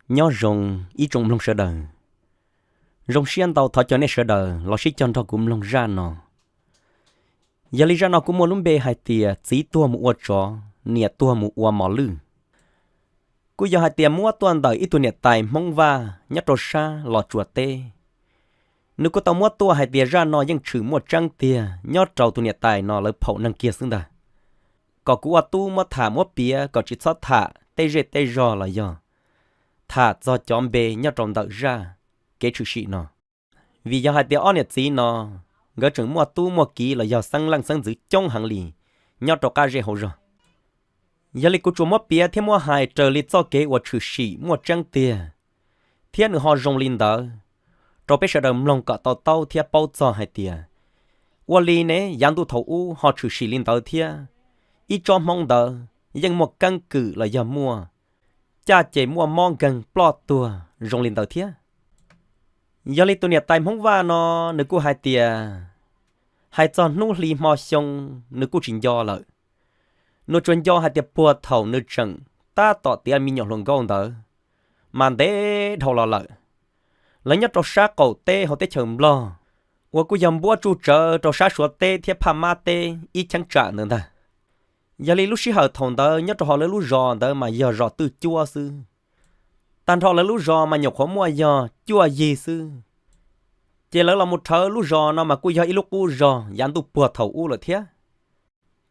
Nyob zoo ib tsoom mloog sawv daws, zoo siab ntau thov caw nej sawv daws los sib cog nrog kuv mloog zaj no. Yog li zaj no kuj muaj lub npe hais tias txiv tuag mus ua tsov, niam tuag mus ua mos lwj. Kuj yog hais tias muab tuaj ntawm ib tug niam tais Hmoob Vaj nyob rau sab Los Tsuas teb. Nws kuj tau muab tuaj hais tias zaj no yeej tshwm muaj tseeb tiag nyob rau tus niam tais no lawv phaum neeg kiag xwb ntag. Kom kuv ua tub muab tham muab piav kom tsis txhob tham tej zej tej zog los yog tham txog cov npe nyob rau ntawm zaj kev tshwm sim no. Vim yog hais tias ob niam txiv no nkawd tseem muaj tub muaj kiv los yog xeeb leej xeeb ntxwv coob heev li nyob rau qab zej hauv zog. Yog li kuv tsuas muab piav thiab muab hais raws li txoj kev uas tshwm sim muaj tseeb tiag, thiab nws ho zoo li ntawd, rau peb sawv daws mloog kom tau taub thiab paub txog hais tias ua li ne yav ntuj thaum ub ho tshwm sim li ntawd thiab, ib tsob Hmoob ntawd yeej muaj keeb kwm los yog muaj caj ces muaj mob nkeeg ploj tuag zoo li ntawd thiab. Yog li tus niam tais Hmoob Vaj no nws kuj hais tias, hais txog hnub hli hmo xyoo nws kuj tsis nco lawm. Nws tsuas nco hais tias puag thaum nws tseem tab tom tiav me nyuam hluas nkauj ntawd mas ntev dhau los lawm. Lawv nyob rau sab qaum teb hauv teb chaws Nplog uas kuj yog npuab tsuj tsawv rau sab Suav teb thiab Phaj Mab teb ib cheeb tsam ntawd ntag. Yog li lub sij hawm thaum ntawd nyob rau hauv lawv lub zos ntawd mas yog zos twj cuab xwb. Tag nrho lawv lub zos mas nyuam qhuav muaj yog cuaj yig xwb. Ces lawv los mus rhawv lub zos no mas kuj yog ib lub qub zog yav ntuj puag thaum ub lawm thiab.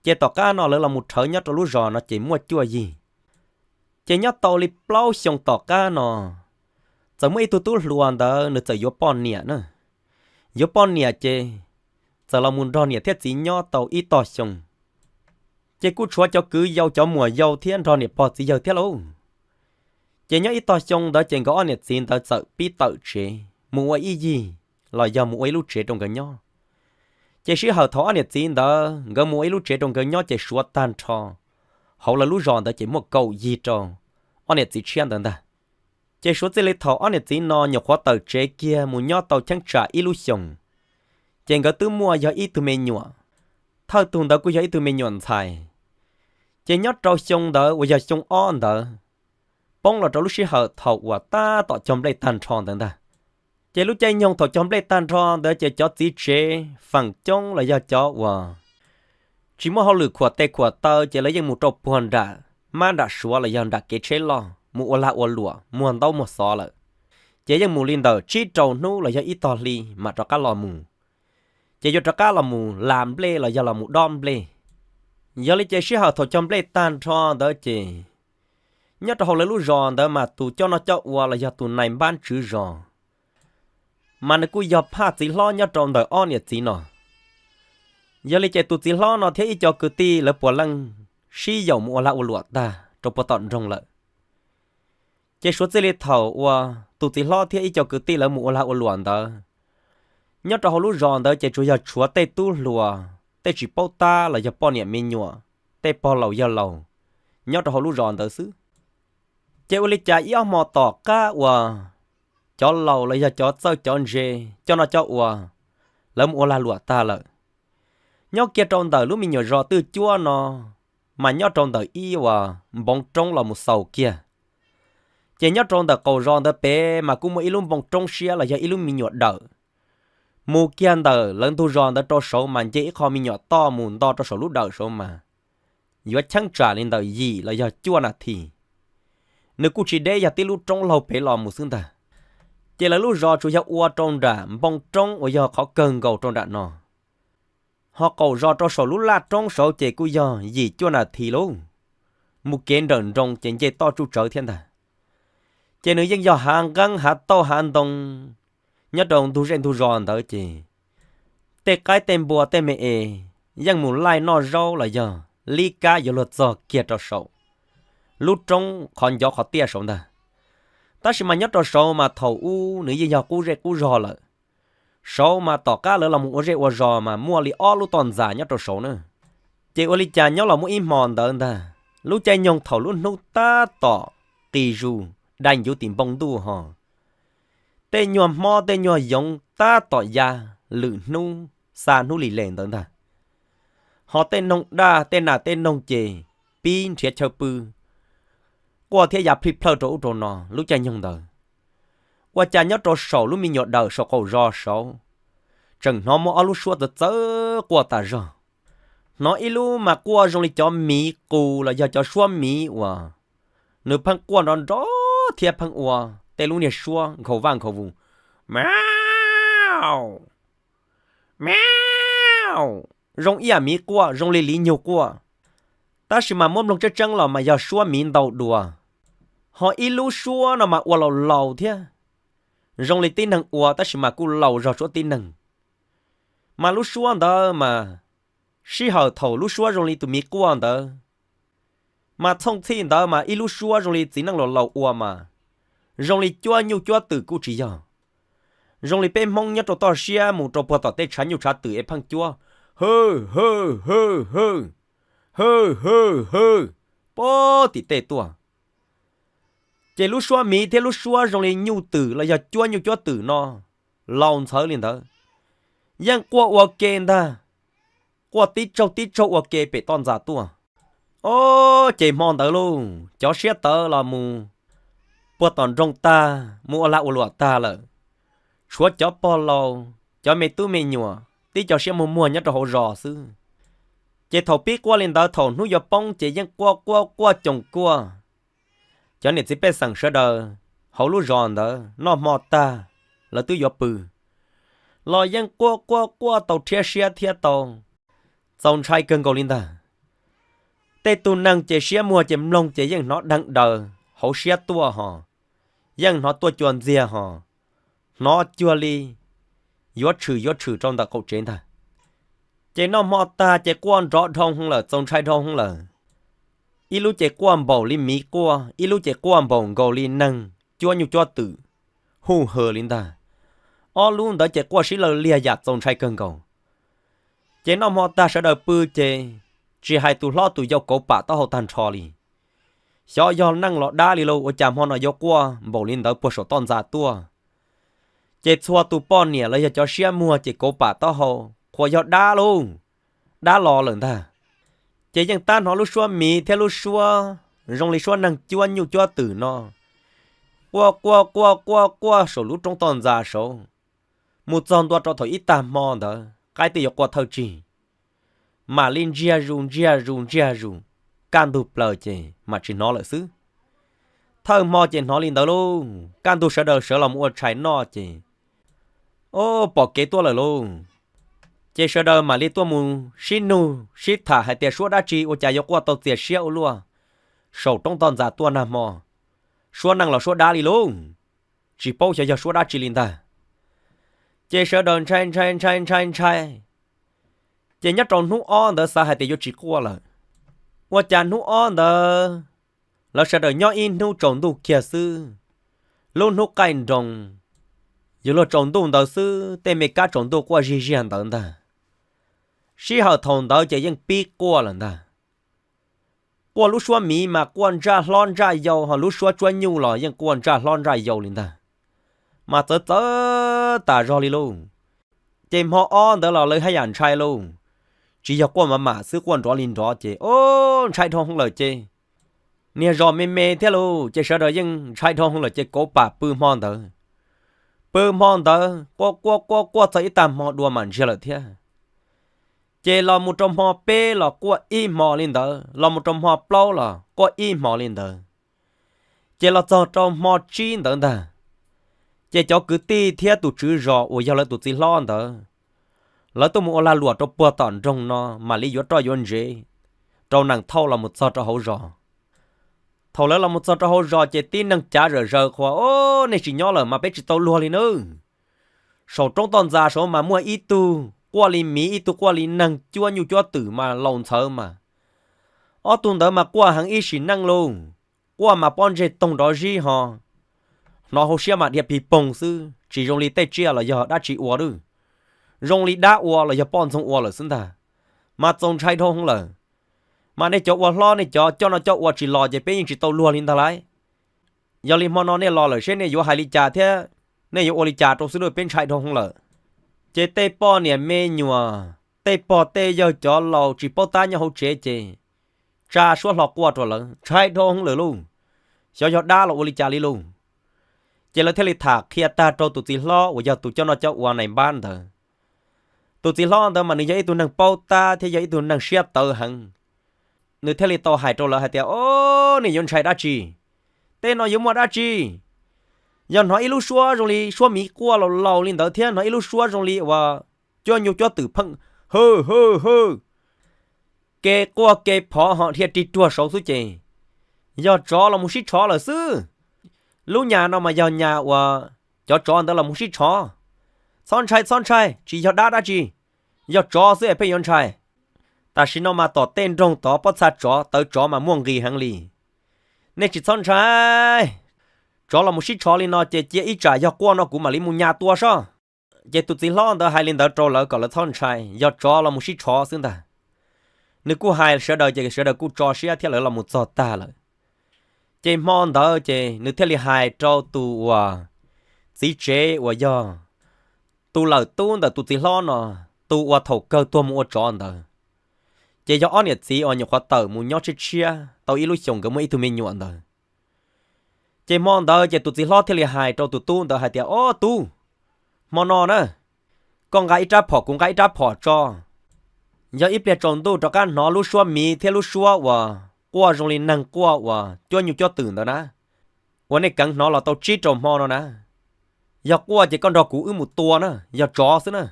Ces tom qab no lawv los mus rhawv nyob rau lub zos no ces muaj cuaj yig. Ces nyob tau li plaub xyoo tom qab no, txawm muaj ib tug tub hluas ntawd nws txawm yuav poj niam na. Yuav poj niam ces txawm los mus nrog niam thiab txiv nyob tau ib tog xyoo. Ces kuj tshuav cov kwv yau cov muam yau thiab nrog niam pog txiv yawg thiab lauj. Ces nyob ib tog xyoo ntawd ces nkawd ob niam txiv ntawd txawm pib tawm tsev mus ua ib yig los yog mus ua ib lub tsev rau nkawd nyob. Ces sij hawm thaum ob niam txiv ntawd nkawd mus ua ib lub tsev rau nkawd nyob ces suav tag nrho hauv lawv lub zos ntawd ces muaj kaum yig rau ob niam txiv tshiab ntawd ntag. Ces suav txij li thaum ob niam txiv no nyuam qhuav tawm tsev kiag mus nyob tau cheeb tsam ib lub xyoos, ces nkawd twb muaj yog ib tug me nyuam. Thawj tug ntawd kuj yog ib tug me nyuam ntxhais. Ces nyob rau xyoo ntawd uas yog xyoo ob ntawd, poob los rau lub sij hawm thaum uas tab tom cog nplej tag nrho ntawd ntag. Ces lub caij nyoog thaum cog nplej tag nrho ntawd ces cov txiv tsev feem coob los yog cov uas tsis muaj hauj lwm khuam tes khuam taw ces lawv yeej mus rau puag nram mab nram suav los yog nram kev tsheb loj mus ua lag ua luam muag ntaub muag xov lawm. Ces yeej mus li ntawm tsib rau hnub los yog ib tog hli mam rov qab los mus. Ces yuav rov qab los mus las nplej los yog los mus dob nplej. Yog li ces sij hawm thaum cog nplej tag nrho ntawd ces nyob rau hauv lawv lub zos ntawd mas tus coj noj coj ua los yog tus nais npab tswv zos mas nws kuj yog phaj txiv hlob nyob rau ntawm ob niam txiv no. Yog li ces tus txiv hlob no thiab ib co kwv tij lawv puav leej sib yaum mus ua lag ua luam tag rau puag tom nroog lawm. Ces suav txij li thaum uas tus txiv hlob thiab ib co kwv tij lawv mus ua lag ua luam ntawd, nyob rau hauv lub zos ntawd ces tsuas yog tshuav tej tub hluas, tej tsis paub tab los yog poj niam me nyuam, tej pog laus yawg laus nyob rau hauv lub zos ntawd xwb. Ces ua li cas ib ob hmo tom qab uas cov laus los yog cov txawj cov ntse coj noj coj ua, lawv mus ua lag luam tag lawm, nyob kiag rau ntawm lub me nyuam zos twj cuab no mas nyob rau ntawm ib uas npoo roob los mus xaus kiag. Ces nyob rau ntawm qaum zos ntawd pem mas kuj muaj ib lub npoo roob siab los yog ib lub me nyuam dawm. Mus kiag ntawm lawv ntug zos ntawd rau saud mas nce ib qho me nyuam toj mus nto rau saum lub dawm saud mas yuav cheeb tsam li ntawm yim los yog cuaj nas this. Nws kuj tsis deb, yog tib lub roob laug pem los mus xwb ntag. Ces lawv lub zos tsuas yog ua rau nram npoo roob uas yog qhov kawg nkaus rau nram no, ho qaum zos rau saum lub laj roob saud ces kuj yog yim cuaj nas this lauj. Mus kev nrawm nroos ces nce toj tsuj tsawv thiab ntag. Ces nws yeej yog hav nqeeb hav tauj hav ntoo nyob rau ntug zej ntug zos ntawd ces tej qaib tej npua tej me es yeej mus laij noj zaub los yog lib kab yuav luag txog kiag rau saum lub roob qhov ncov qhov tiaj saud ntag. Tab sis mas nyob rau saud mas thaum ub nws yeej yog qub zej qub zog lawm. Saud mas tom qab lawv los mus ua zej ua zos mas muaj li ob lub toj ntxas nyob rau saud na. Ces ua li cas nyob los muaj ib hmo ntawd ntag, lub caij nyoog thaum lub hnub tab tom qis zus dai ncuv tim npoo ntuj ho, tej nyuag hmob tej nyuag yoov tab tom ya lwm hnub xa hnub li les ntawd ntag. Ho tej noog daj tej nas tej noog ces pib nrhiav chaw pw. quaj thiab ya plij plawj rau ub rau no lub caij nyoog ntawd. Ua cas nyob rau saum lub me nyuam dawm saum qaum zos saud, tseem hnov muaj ob lub suab txawv txawv quaj tas zog. Hnov ib lub mas quaj zoo li cov miv qus los yog cov suab miv uas nws pheej quaj nrov nrov thiab pheej ua tej lub niag suab nkhaus vaj nkhaus vus, miau, miau, zoo ib yam miv quaj, zoo li liv nyug quaj. Tab sis mas muab mloog tseeb tseeb los mas yog suab miv ntaus dua. Ho ib lub suab no mas ua laus laus thiab, zoo li tib neeg ua tab sis mas kuj laus zog suab tib neeg. Mas lub suab ntawd mas sij hawm thaum lub suab zoo li tus miv quaj ntawd, mas txhooj txhij ntawd mas ib lub suab zoo li txiv neej laus laus ua mas zoo li cuab nyuj cuab twm kuj tsis yog. Zoo li peb Hmoob nyob rau toj siab mus rau puag tom tej tshav nyuj tshav twm es pheej cuab, hwj hwj hwj hwj, hwj hwj hwj, puag tim tej tuaj. Ces lub suab miv thiab lub suab zoo li nyuj twm los yog cuab nyuj cuab twm no laus ntxhawv li ntawd, yeej quaj ua ke ntag, quaj tib tsaug tib tsaug ua ke pem toj ntxas tuaj. Ob, ces hmo ntawd lauj, cov siab tawv los mus puag tom nroog tag, mus ua lag ua luam tag lawm, tshuav cov pog laus, cov me tub me nyuam, tib co siab muag muag nyob rau hauv zos xwb. Ces thaum pib quaj li ntawd, thaum hnub yuav poob ces yeej quaj quaj quaj coom kuaj. Cov niam txiv pej xeem sawv daws hauv lub zos ntawd noj hmo tag, lawv twb yuav pw los yeej quaj quaj quaj tau rhiab siab thiab tau txaus ntshai kawg nkaus li ntag. Tej tug neeg ces siab muag ces mloog ces yeej hnov dheev daws hauv siab tuaj hos, yeej hnov tuaj cua ntxiag hos, hnov cuag li yuav tshwm yuav tshwm rau ntawm qaum tsev ntag. Ces noj hmo tag ces quaj nrov dhau lawm, txaus ntshai dhau lawm. Ib lub ces quaj npaum li miv quaj, ib lub ces quaj npaum nkaus li neeg cuab nyuj cuab twm, huj hws li ntag. Ob lub ntawd ces quaj sib law liag yam txaus ntshai kawg nkaus. Ces noj hmo tag sawv daws pw ces tsis hais tus hlob tus yau kauv pam taub hau tag nrho li. Xyov yog neeg los dab li lauj, ua cas hmo no yuav quaj npaum li ntawd puag saum toj ntxas tuaj. Ces txhua tus poj niam los yog cov siab muag ces kauv pam taub hau, qhuas yog dab lauj, dab los lawm ntag. Ces yeej tab hnov lub suab miv thiab lub suab zoo li suab neeg cuab nyuj cuab twm no quaj quaj quaj quaj quaj saum lub roob toj ntxas saud, mus txog ntua rau thaum ib tag hmo ntawd qaib twb yuav qua thawj tsig, mam li ntsiag zus ntsiag zus ntsiag zus, kaj ntug plaws ces mam tsis hnov lawm xwb. Thawj hmo ces hnov li ntawd lauj, kaj ntug sawv daws sawv los mus ua tshais noj ces, o, pom kev tuaj lawm lauj. Ces sawv daws mam li tuaj mus sib nug sib tham hais tias suab dab tsi ua cas yuav quaj tau txias siab ua luaj saum roob toj ntxas tuaj nag hmo, suab neeg los suab dab li lauj, tsis paub xyov yog suab dab tsi li ntag. Ces sawv daws ntshai ntshai ntshai ntshai ntshai, ces nyob rau hnub ob ntawd xav hais tias yuav tsis quaj lawm. Ua cas hnub ob ntawd lawv sawv daws nyob ib hnub tsaus ntuj kiag xwb, lub hnub qaij nroos, yuav luag tsaus ntuj ntawd xwb tej me kab tsaus ntuj quaj zig ziag ntawd ntag. Sij hawm thaum ntawd ces yeej pib quaj lawm ntag. Quaj lub suab miv mas quaj ntsaj hlob ntsaj yau, ho lub suab cuab nyuj los yeej quaj ntsaj hlob ntsaj yau li ntag, mas txawv txawv tas zog li lauj. Ces hmo ob ntawd los lawv haj yam ntshai lauj, tsis yog quaj mam mam xwb, quaj nrov li nrov ces o, ntshai dhau lawm ces niag zos me me thiab lauj, ces sawv daws yeej ntshai dhau lawm ces kauv pam pw hmo ntawd. Pw hmo ntawd quaj quaj quaj quaj txog ib tag hmo dua mam ntsiag lawm thiab. Ces los mus rau hmo peb los quaj ib hmo li ntawd, los mus rau hmo plaub los quaj ib hmo li ntawd, ces los txog rau hmo tsib ntawd ntag, ces cov kwv tij thiab tus tswv zos uas yog lawv tus txiv hlob ntawd, lawv tuaj mus ua lag luam rau puag tom nroog no mam li yuav roj yuav ntsev rau nees thauj los mus txog rau hauv zos. Thaum lawv los mus txog rau hauv zos ces tib neeg cav zom zaws qhuas, o, nej tsis nyob lawm mas peb tsis tau luag li nawb. Saum roob toj ntxas saud mas muaj ib tug quaj li miv, ib tug quaj li neeg cuab nyuj cuab twm mas laus ntxhawv mas. Ob tug ntawd mas quaj heev ib sim neej lauj, quaj mas pob ntseg toog nrov zib ho, hnov hauv siab mas dhia pig poog xwb, tsis zoo li tej tsiaj los yog dab tsi ua lawm, zoo li dab ua los yog poj ntxoog ua lawm xwb ntag, mas txaus ntshai dhau lawm. Mas nej cov ua hlob nej cov coj noj coj ua tsis los ces peb yeej tsis tau luag li ntag lauj. Yog li hmo no nej los lawm seb nej yuav hais li cas thiab nej yuav ua li cas rau xwb lauj, peb ntshai dhau lawm. Ces tej poj niam me nyuam, tej pog tej yawg cov laus tsis paub tab nyob hauv tsev ces tsa suab hlo quaj rau lawv, ntshai dhau lawm lauj. xyov yog dab los ua li cas li lauj. Ces lawv thiaj li tham qhia tag rau tus txiv hlob uas yog tus coj noj coj ua nais npab ntawd. Tus txiv hlob ntawd mas nws yog ib tug neeg paub tab thiab yog ib tug neeg siab tawv heev. Nws thiaj li tau hais rau lawv hais tias, Au, nej yuav ntshai dab tsi? Tej no yuav muaj dab tsi? Yog hnov ib lub suab zoo li suab miv quaj laus laus li ntawd thiab hnov ib lub suab zoo li uas cuab nyuj cuab twm pheej hwj hwj hwj, ke quaj ke phov ho dhia ri ruag saud xwb ces yog tsov los mus sib tshov lawm xwb. Lub nyas no mas yog nyas uas cov tsov ntawd los mus sib tshov. Txhob ntshai, txhob ntshai, tsis yog dab dab tsi, yog tsov xwb es pheej yuav ntshai. Tam sim no mas tom tej nroog tod pob txha tsov tawv tsov mas muaj nqis heev li. Nej tsis txhob ntshai, tsov los mus sib tshov li no ces cia ib tsam yog quaj no kuv mam li mus nyas tua soj. Ces tus txiv hlob ntawd hais li ntawd rau lawv kom lawv txhob ntshai, yog tsov los mus sib tshov xwb ntag. Nws kuj hais sawv daws ces sawv daws kuj tso siab thiab lawv los mus txog tag lawm. Ces hmo ntawd ces nws thiaj li hais rau tus uas txiv tsev uas yog tus lawm tub ntawm tus txiv hlob no, tus uas thaum kawg tuag mus ua tsov ntawd. Ces yog ob niam txiv uas nyuam qhuav tawm mus nyob tshiab tshiab tau ib lub xyoos nkawd muaj ib tug me nyuam ntawd. Ces hmo ntawd ces tus txiv hlob thiaj li hais rau tus tub ntawd hais tias, Au tub, hmo no na, koj nqa ib rab phom kuv nqa ib rab phom tso. Yog ib pliag tsaus ntuj rov qab hnov lub suab miv thiab lub suab uas quaj zoo li neeg quaj uas cuab nyuj cuab twm ntawd na, uas nej keev hnov los tau tsib rau hmo no na, yog quaj ces koj nrog kuv wb mus tua na, yog tsov xwb na.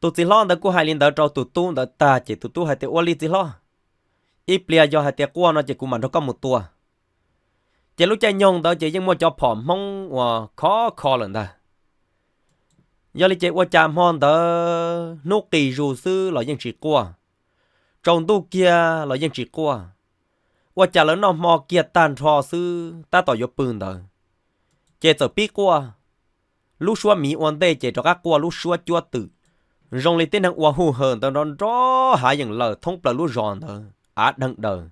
Tus txiv hlob ntawd kuj hais li ntawd rau tus tub ntawd tag ces tus tub hais tias, Ua li txiv hlob, ib pliag yog hais tias quaj no ces kuv mam nrog koj mus tua. Ces lub caij nyoog ntawd ces yeej muaj cov phom Hmoob uas khov kho lawm ntag. Yog li ces ua cas hmo ntawd hnub qis zus xwb los yeej tsis quaj, tsaus ntuj kiag los yeej tsis quaj. Ua cas lawv noj hmo kiag tag nrho xwb tab tom yuav pw ntawd, ces txawm pib quaj. Lub suab miv ua ntej ces rov qab quaj lub suab cuab twm, zoo li tib neeg ua hu hawm ntawd nrov nrov hav yeem lawm thoob plaws lub zos ntawd av dheev daws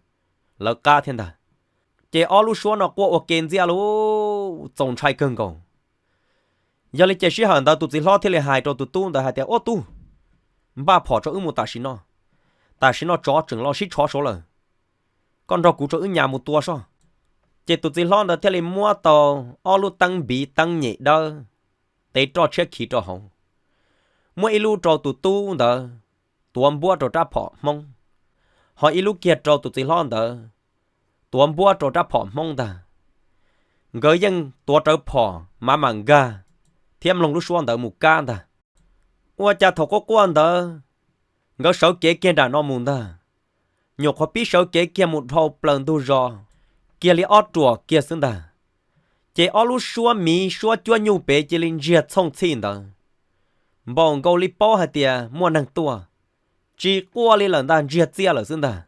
lawv qab thiab ntag. Ces ob lub suab no quaj ua ke ntxiab lub txaus ntshai kawg nkaus. Yog li ces sij hawm ntawd tus txiv hlob thiaj li hais rau tus tub ntawd hais tias, Ua tub, npaj phom tso wb mus tam sim no. Tam sim no tsov tseem los sib tshov saud lawm. Koj nrog kuv tso wb nyas mus tua soj. Ces tus txiv hlob ntawd thiaj li muab tau ob lub teeb npiv teeb nyem dawb, tev roj tshiab khiv rau hauv. Muab ib lub rau tus tub ntawd tuav npuab rau rab phom Hmoob, ho ib lub kiag rau tus txiv hlob ntawd tuav npuab rau rab phom Hmoob ntag. Nkawd yeej tuav rawv phom mav mam nkag thiab mloog lub suab ntawd mus kab ntag. Ua cas thaum quaj quaj ntawd, nkawd sawv kev kiag nram no mus ntag, nyuam qhuav pib sawv kev kiag mus dhau plaws ntug zos kiag li ob ruam kiag xwb ntag, ces ob lub suab miv suab cuab nyuj pem cia li ntsiag txhooj txhij ntawd, npaum nkaus li paub hais tias muaj neeg tuaj. Tsis quaj li lawm ntag, ntsiag txiaj lawm xwb ntag.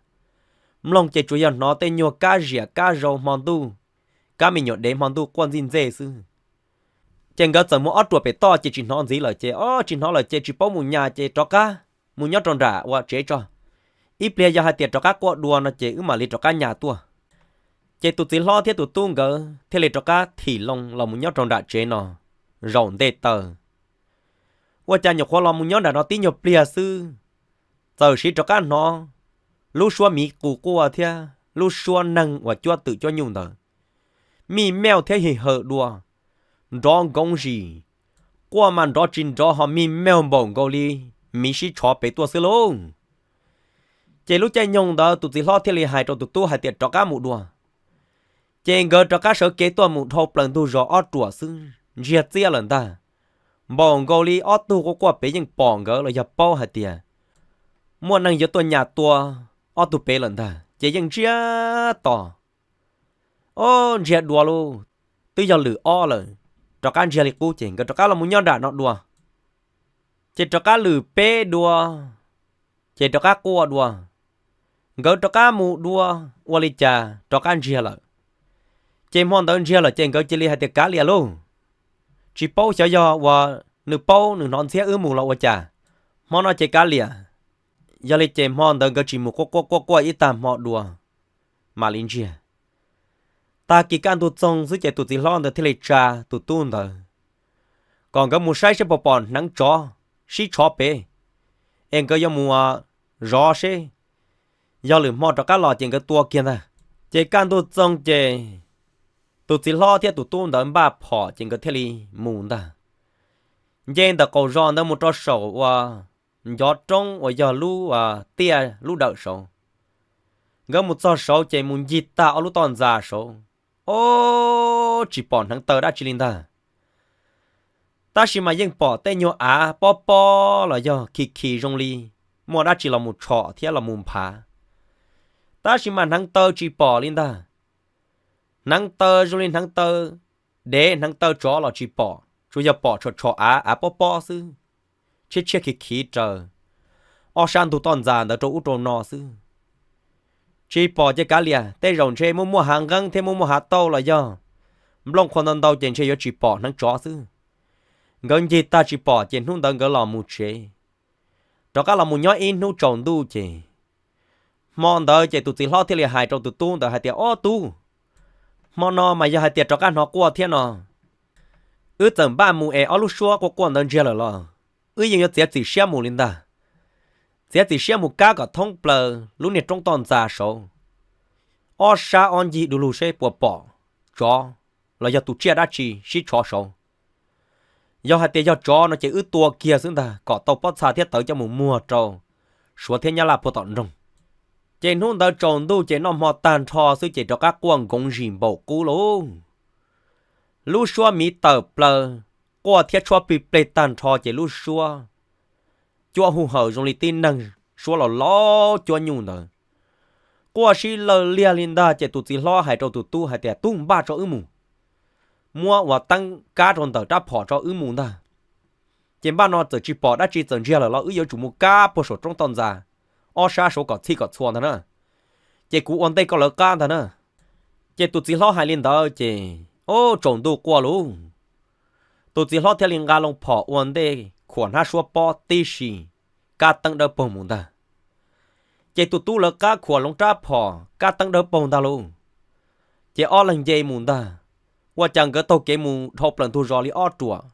Mloog ces tsuas yog hnov tej nyuag kab ziam kab zau hmo ntuj, kab me nyuam dev hmo ntuj quaj ntxij ntxej xwb. Ces nkawd txawm mus ob ruam pem toj ces tsis hnov ntxiv lawm ces, o, tsis hnov lawm ces tsis paub mus nyas ces rov qab mus nyob rau nram ua tsev tso. Ib pliag yog hais tias rov qab quaj dua no ces wb mam li rov qab nyas tuaj. Ces tus txiv hlob thiab tus tub nkawd thiaj li rov qab thim loo los mus nyob rau nram tsev no zaum nte taw. Ua cas nyuam qhuav los mus nyob nram no tib nyuag pliag xwb, txawm siv rov qab hnov lub suab miv qus quaj thiab lub suab neeg uas cuab twm cuab nyuj ntawd mij meuj thiab him hawm dua, nrov nkoov zis, quaj mas nrov tsis nrov ho mij meuj npaum nkaus li miv sib tshov pem tuaj xwb lauj. Ces lub caij nyoog ntawd tus txiv hlob thiaj li hais rau tus tub hais tias rov qab mus dua. Ces nkawd rov qab sawv kev tuaj mus dhau plaws ntug zos ob ruam xwb, ntsiag txiaj lawm ntag. Npaum nkaus li ob tug quaj quaj pem yeej pom nkawd los yog paub hais tias muaj neeg yuav tuaj nyas tua ob tug pem lawm ntag, ces yeej ntsiag to. O, ntsiag dua lauj, twb yog lwm ob lawm, rov qab ntsiag li qub ces nkawd rov qab los mus nyob nram no dua. Ces rov qab lwm peb dua, ces rov qab quaj dua. Nkawd rov qab mus dua, ua li cas rov qab ntsiag lawm. Ces hmo ntawd ntsiag lawm ces nkawd cia li hais tias kav liam lauj, tsis paub xyov yog uas nws paub nws hnov ntxhiab wb mus los ua cas, hmo no ces kav liam. Yog li ces hmo ntawd nkawd tsis mus quaj quaj quaj quaj ib tag hmo dua, mam li ntsiag. Tag kis kaj ntug txoog xwb ces tus txiv hlob ntawd thiaj li tsa tus tub ntawd kom nkawd mus saib seb puas pom hneev tsov sib tshov pem, es nkawd yuav mus zov seb, yog lwm hmo rov qab los ces nkawd tua kiag ntag. Ces kaj ntug txoog ces Tus txiv hlob thiab tus tub ntawd npaj phom ces nkawd thiaj li mus ntag. Nce ntawm qaum zos ntawd mus rau saum uas ncov roob uas yog lub tiaj lub dawm saud. Nkawd mus txog saud ces mus ncig tag ob lub toj ntxas saud, o, tsis pom hneev taw dab tsi li ntag. Tab sis mas yeej pom tej nyuag av pob pob los yog khi khi zoo li muaj dab tsi los mus tshom thiab los mus nphav. Tab sis mas hneev taw tsis pom li ntag. Hneev taw zoo li hneev taw dev hneev taw tsov los tsis pom, tsuas yog pom tshom tshom av av pob pob xwb, tshiab tshiab khiv khiv raws ob sab ntug toj ntxas ntawd rau ub rau no xwb. Tsis pom ces kav liam, tej zaum ntshe muaj muaj hav nqeeb thiab muaj muaj hav tauj los yog nplooj qhuav ntau ntau ces ntshe yuav tsis pom hneev tsov xwb. Nkawd ncig tag tsis pom ces hnub ntawd nkawd los mus tsev, rov qab los mus nyob ib hnub tsaus ntuj ces hmo ntawd ces tus txiv hlob thiaj li hais rau tus tub ntawd hais tias, Ob tub, hmo no mas yog hais tias rov qab hnov quaj thiab no, wb txawm npaj mus es ob lub suab quaj quaj ntawd ntsiag lawm los wb yeej yuav txiav txim siab mus li ntag. Txiav txim siab mus kab kom thoob plaws lub niag roob toj ntxas saud, ob sab ob ncig du lug seb puas pom tsov los yog tus tsiaj dab tsi sib tshov saud. Yog hais tias yog tsov no ces wb tua kiag xwb ntag kom tau pob txha thiab tawv coj mus muag rau Suav thiab Nyab Laj puag tom nroog. Ces hnub ntawd tsaus ntuj ces noj hmo tag nrho xwb ces rov qab quaj nkoov zis npaum qub lauj. Lub suab miv tawm plaws, quaj thiab tshuab plig pleg tag nrho ces lub suab cuab hu hawm zoo li tib neeg suab los laub cuab nyuj ntawd. Quaj sib lawj liag li ntag ces tus txiv hlob hais rau tus tub hais tias, Tub, npaj tso wb mus, muab ua teeb kab rau ntawm rab phom tso wb mus ntag. Ces npaj no txawm tsis pom dab tsi txawm ntsiag lawm los wb yuav tsum mus kab puag saum roob toj ntxas ob sab saud kom txhij kom txhua ntag na. Ces kuv ua ntej koj lawv qab ntag na. Ces tus txiv hlob hais li ntawd ces, o, tsaus ntuj quaj lauj. Tus txiv hlob thiaj li nqa loo phom ua ntej khuam hnab suab pob tib si, kab teeb dawb paug mus ntag. Ces tus tub lawv qab khuam hloov rab phom kab teeb dawb paug ntag lauj. Ces ob leeg nce mus ntag. Ua cas nkawd taug kev mus dhau plaws ntug zos li ob ruam,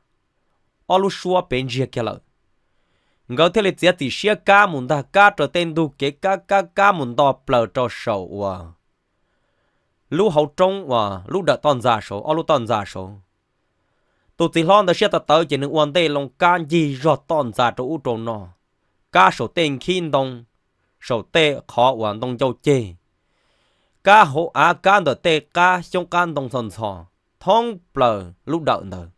ob lub suab pem ntsiag kiag lawm. Nkawd thiaj li txiav txim siab kab mus ntag, kab raws tej ntug kev kab kab kab mus nto plaws rau saum uas lub hauv roob uas lub dawm toj ntxas saud, ob lub toj ntxas saud. Tus txiv hlob ntawd siab tawv tawv ces nws ua ntej loo kab ncig zog toj ntxas rau ub rau no, kab saum tej nkhib ntoo, saum tej qhov uas ntoo ncauj ceg, kab hauv av, kab ntawm tej qab xyoob qab ntoo ntxhov ntxhov, thoob plaws lub dawm ntawd,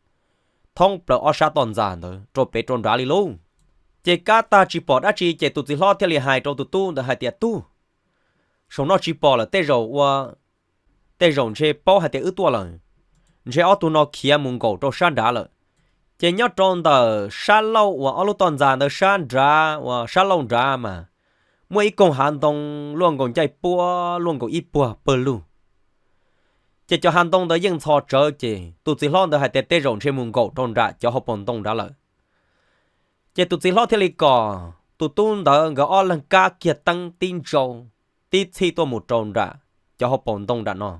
thoob plaws ob sab toj ntxas ntawd rau pem rau nrad li lauj. Ces kab tag tsis pom dab tsi ces tus txiv hlob thiaj li hais rau tus tub ntawd hais tias, Tub, saum no tsis pom lawm, tej zaum ua, tej zaum ntshe paub hais tias wb tuaj lawm, ntshe ob tug no khiav mus nkaum rau sab nrad lawm. Ces nyob rau ntawm sab laug uas ob lub toj ntxas ntawd sab nrad uas sab laug nrad mas muaj ib koog hav ntoo luaj nkaus ncaij puab luaj nkaus ib puag pawg lug. Ces cov hav ntoo ntawd yeej ntxhov tsawv ces tus txiv hlob ntawd hais tias tej zaum ntshe mus nkaum rau nram cov hauv paus ntoo nrad lawm. Ces tus txiv hlob thiaj li kom tus tub ntawd nkawd ob leeg kab kiag teeb tib ntsau tib txhij tuaj mus rau nram cov hauv paus ntoo nram no,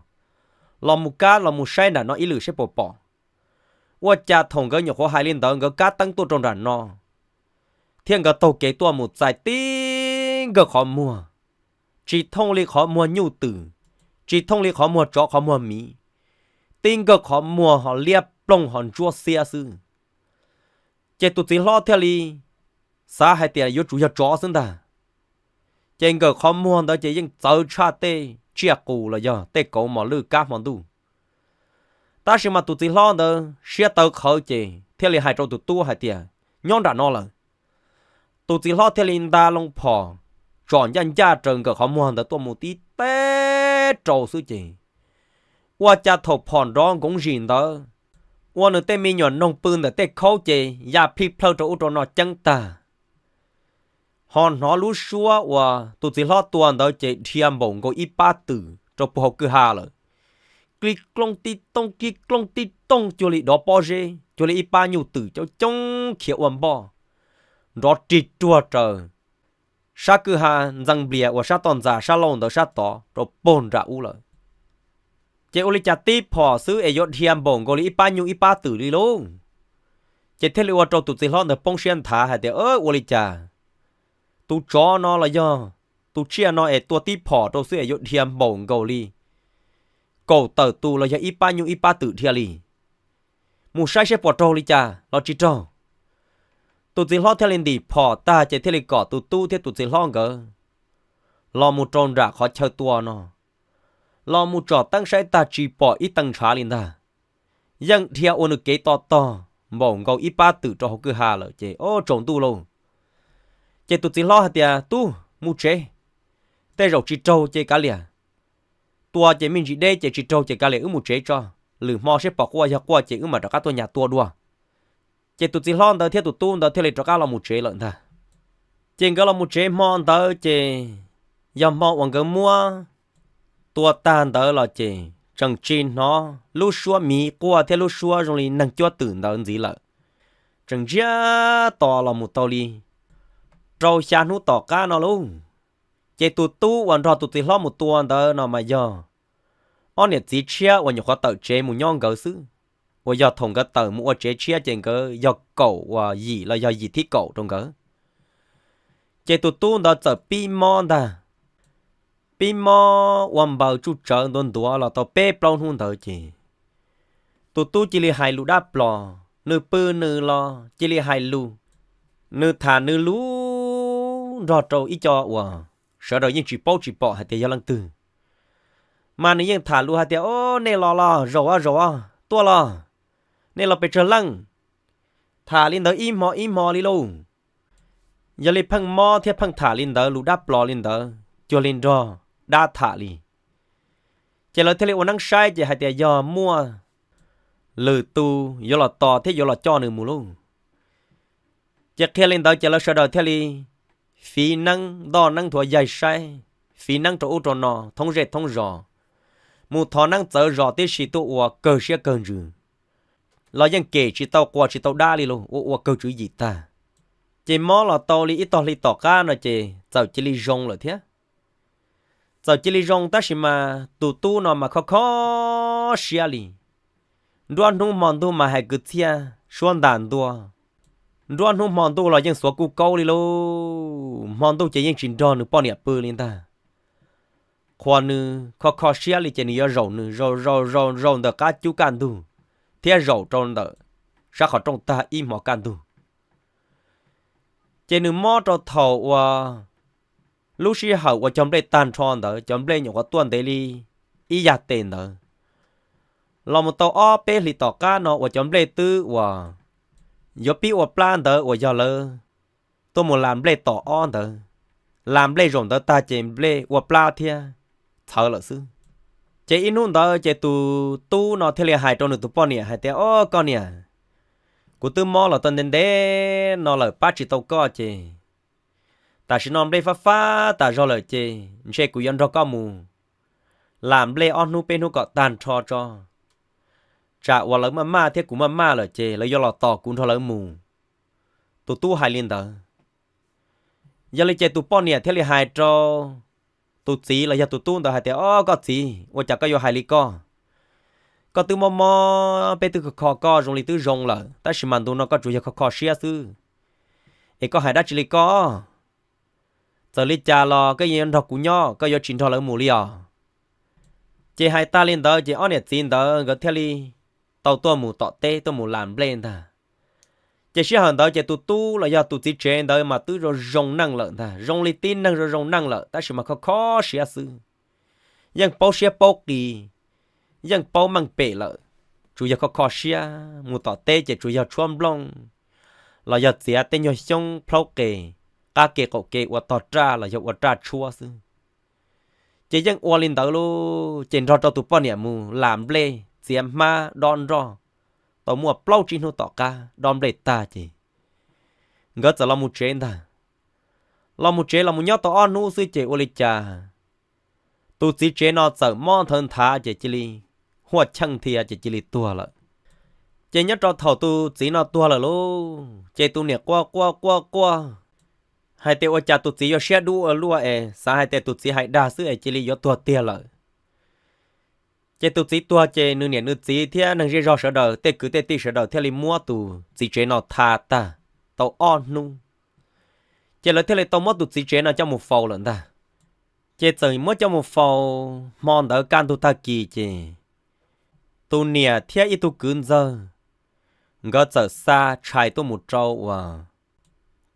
los mus kab los mus saib nram no ib lwm seb puas pom. Ua cas thaum nkawd nyuam qhuav hais li ntawd nkawd kab teeb tuaj rau nram no, thiab nkawd taug kev tuaj mus txais tib nkawg qhov muag, tsis thooj li qhov muag nyuj twm, tsis thooj li qhov muag tsov qhov muag miv, tib nkawg qhov muag ho liab ploog ho ntsuab xiab xwb. Ces tus txiv hlob thiaj li xav hais tias yuav tsum yog tsov xwb ntag. Ces nkawm qhov muag ntawd ces yeej txawv tshaj tej tsiaj qus los yog tej kauv mos lwj kab hmo ntuj. Tab sis mas tus txiv hlob ntawd siab tawv qhawv ces thiaj li hais rau tus tub hais tias, Nyob nram no lawm. Tus txiv hlob thiaj li nta loo phom tsom ncaj ncaj raws nkawm qhov muag ntawd tuaj mus tib teb rau xwb ces ua cas thaum phom nrov nkoov zis ntawd, ua nws tej me nyuam noog pw ntawm tej khaub ces ya plij plawg rau ub rau no ceeb tag. Ho hnov lub suab uas tus txiv hlob tua ntawd ces dhia npaum nkaus ib pab twm rau puag hauv kwj ha lawm. Kli klooj tib tooj, kli klooj tib tooj, cuag li dov pob zeb, cuag li ib pab nyuj twm coob coob khiav ua npoj, nrov rig ruag raws sab kwj ha ntxeev nplias uas sab toj ntxas sab laug ntawd sab tod rau puag nram ub lawm. Ces ua li cas tib phom xwb es yuav dhia npaum nkaus li ib pab nyuj ib pab twm li lauj. Ces thiaj li ua rau tus txiv hlob ntawd poob siab nthav hais tias, Ua li cas tus tsov no los yog tus tsiaj no es tua tib phom rau xwb es yuav dhia npaum nkaus li kaum tawm tus los yog ib pab nyuj ib pab twm dhia li. Mus saib seb puas raug li cas los tsis raug. Tus txiv hlob thiaj li ntim phom tag ces thiaj li kom tus tub thiab tus txiv hlob nkawd los mus rau nram qhov chaw tua no, los mus tsom teeb saib tag tsis pom ib tee ntshav li ntag. Yeej dhia ua nws kev to tog npaum nkaus ib pab twm rau hauv kwj ha lawm ces o tsaus ntuj lauj. Ces tus txiv hlob hais tias, Tub, mus tsev, tej zaum tsis raug ces kav liam. Tua ces me ntsis deb ces tsis raug ces kav liam, wb mus tsev tso, lwm hmo seb pom quaj, yog quaj ces wb mam rov qab tuaj nyas tua dua. Ces tus txiv hlob ntawd thiab tus tub ntawd thiaj li rov qab los mus tsev lawm ntag. Ces nkawd los mus tsev hmo ntawd ces yog hmo uas nkawd muab tua tag ntawd los ces tseem tsis hnov lub suab miv quaj thiab lub suab zoo li neeg cuab twm ntawd ntxiv lawm. Tseem ntsiag to los mus tau li rau xya hnub tom qab no lauj, ces tus tub uas nrog tus txiv hlob mus tua ntawd no mas yog ob niam txiv tshiab uas nyuam qhuav tawm tsev mus nyob nkawd xwb, uas yog thaum nkawd tawm mus ua tsev tshiab ces nkawd yog kaum uas yim los yog yim thib kaum rau nkawd. Ces tus tub ntawd txawm pib mob ntag, pib mob ua npaws tsuj tsawv ntuav ntuav los tau peb plaub hnub ntawd ces tus tub cia li hais lus dab plos, nws pw nws los cia li hais lus, nws tham nws lus nrog rau ib co uas sawv daws yeej tsis paub tsis pom hais tias yog leej twg. Mas nws yeej tham lus hais tias, O, nej los los, zaum os zaum os, tuaj los, nej los pes tsawg leej. Tham li ntawd ib hmo ib hmo li lauj. Yog li pheej mob thiab pheej tham li ntawd, lus dab plos li ntawd, cuag li nrog dab tham li. Ces lawv thiaj li ua neeb saib ces hais tias yog muaj lwm tus yuav los tos thiab yuav los coj nws mus lauj. Ces qhia li ntawd ces lawv sawv daws thiaj li fiv neeb ntoj neeb nthuav yaig saib, fiv neeb rau ub rau no thoob zej thoob zos, mus thov neeb txawv zos tib si tuaj ua kawg siab kawg ntsws, los yeej kem tsis tau quas tsis tau dab li lauj, ua ua kawg tswv yim tag. Ces mob los tau li ib tog hli tom qab no ces txawm cia li zoo lawm thiab. Txawm cia li zoo tab sis mas tus tub no mas kho kho siab li. Nruab hnub hmo ntuj mas hais kwv txhiaj suab ntas ntua, nruab hnub hmo ntuj los yeej xuav kuj kaub li lauj, hmo ntuj ces yeej tsis nrog nws poj niam pw li ntag. Qhuas nws kho kho siab li ces nws yuav zaum nws zaum zaum zaum zaum ntawm qab cub kaj ntug thiab zaum rau ntawm sab qhov rooj tag ib hmo kaj ntug. Ces nws mob rau thaum uas lub sij hawm uas cov nplej tag nrho ntawd, cov nplej nyuam qhuav tuaj ntev li ib yam tes ntawd, los mus tau ob peb hlis tom qab no uas cov nplej twb uas yuav pib ua plab ntawd uas yog lawv tuaj mus las nplej tom ob ntawd, las nplej zaum ntawd tag ces nplej ua plab thiab txhawv lawm xwb. Ces ib hnub ntawd ces tus tub no thiaj li hais rau nws tus poj niam hais tias, O koj niam, kuv twb mob los tau ntev ntev no lawm pab tsis tau koj ces tam sim no nplej fab fab tas zog lawm ces ntshe kuv yuav nrog koj mus las nplej ob hnub peb hnub kom tag nrho tso, tsam uas lawv maj maj thiab kuv maj maj lawm ces lawv yuav los tos kuv nrog lawv mus. Tus tub hais li ntawd. Yog li ces tus poj niam thiaj li hais rau tus txiv los yog tus tub ntawd hais tias, O koj txiv, ua cas koj yuav hais li koj? Koj twb mob mob, peb twb kho kho koj zoo li twb zoo lawm, tab sis mas ntu no koj tsuas yog kho kho siab xwb. Es koj hais dab tsi li koj? Txawm li cas los koj yeej yuav nrog kuv nyob, koj yuav tsis nrog lawv mus li os? Ces hais tag li ntawd ces ob niam txiv ntawd nkawd thiaj li tau tuaj mus tom teb tuaj mus las nplej ntag. Ces sij hawm ntawd ces tus tub los yog tus txiv tsev ntawd mas twb zoo zoo neej lawm ntag, zoo li tib neeg zoo zoo neej lawm tab sis mas kho kho siab xwb. Yeej paub siab paub qis, yeej paub meej pem lawm, tsuas yog kho kho siab. Mus tom teb ces tsuas yog tshuab nplooj los yog txiav tej nyuag xyoob plhaub qes, qab ke qaum ke ua tog raj los yog ua raj tshuab xwb. Ces yeej ua li ntawd lauj, ces nrog rau tus poj niam mus las nplej txiav hmab dob nroj, tau muaj plaub tsib hnub tom qab dob nplej tag ces nkawd txawm los mus tsev ntag. Los mus tsev los mus nyob tau ob hnub xwb ces ua li cas tus txiv tsev no txawm mob nthawv nthav ces cia li huaj cheej thiab ces cia li tuag lawm. Ces nyob rau thaum tus txiv no tuag lawm lauj, ces tus niam quaj quaj quaj quaj hais tias ua cas tus txiv yuav siab dub ua luaj es xav hais tias tus txiv hais dag xwb es cia li yuav tuag tiag lawm. Ces tus txiv tuag ces nws niam nws txiv thiab neeg zej zog sawv daws tej kwv tej tij sawv daws thiaj li muab tus txiv tsev no tha tag tau ob hnub, ces lawv thiaj li tau muab tus txiv tsev no coj mus faus lawm ntag. Ces txawm muab coj mus faus hmo ntawd kaj ntug tag kis ces tus niam thiab ib tug kwv ntxawg, nkawd txawm xa tshais tuaj mus rau uas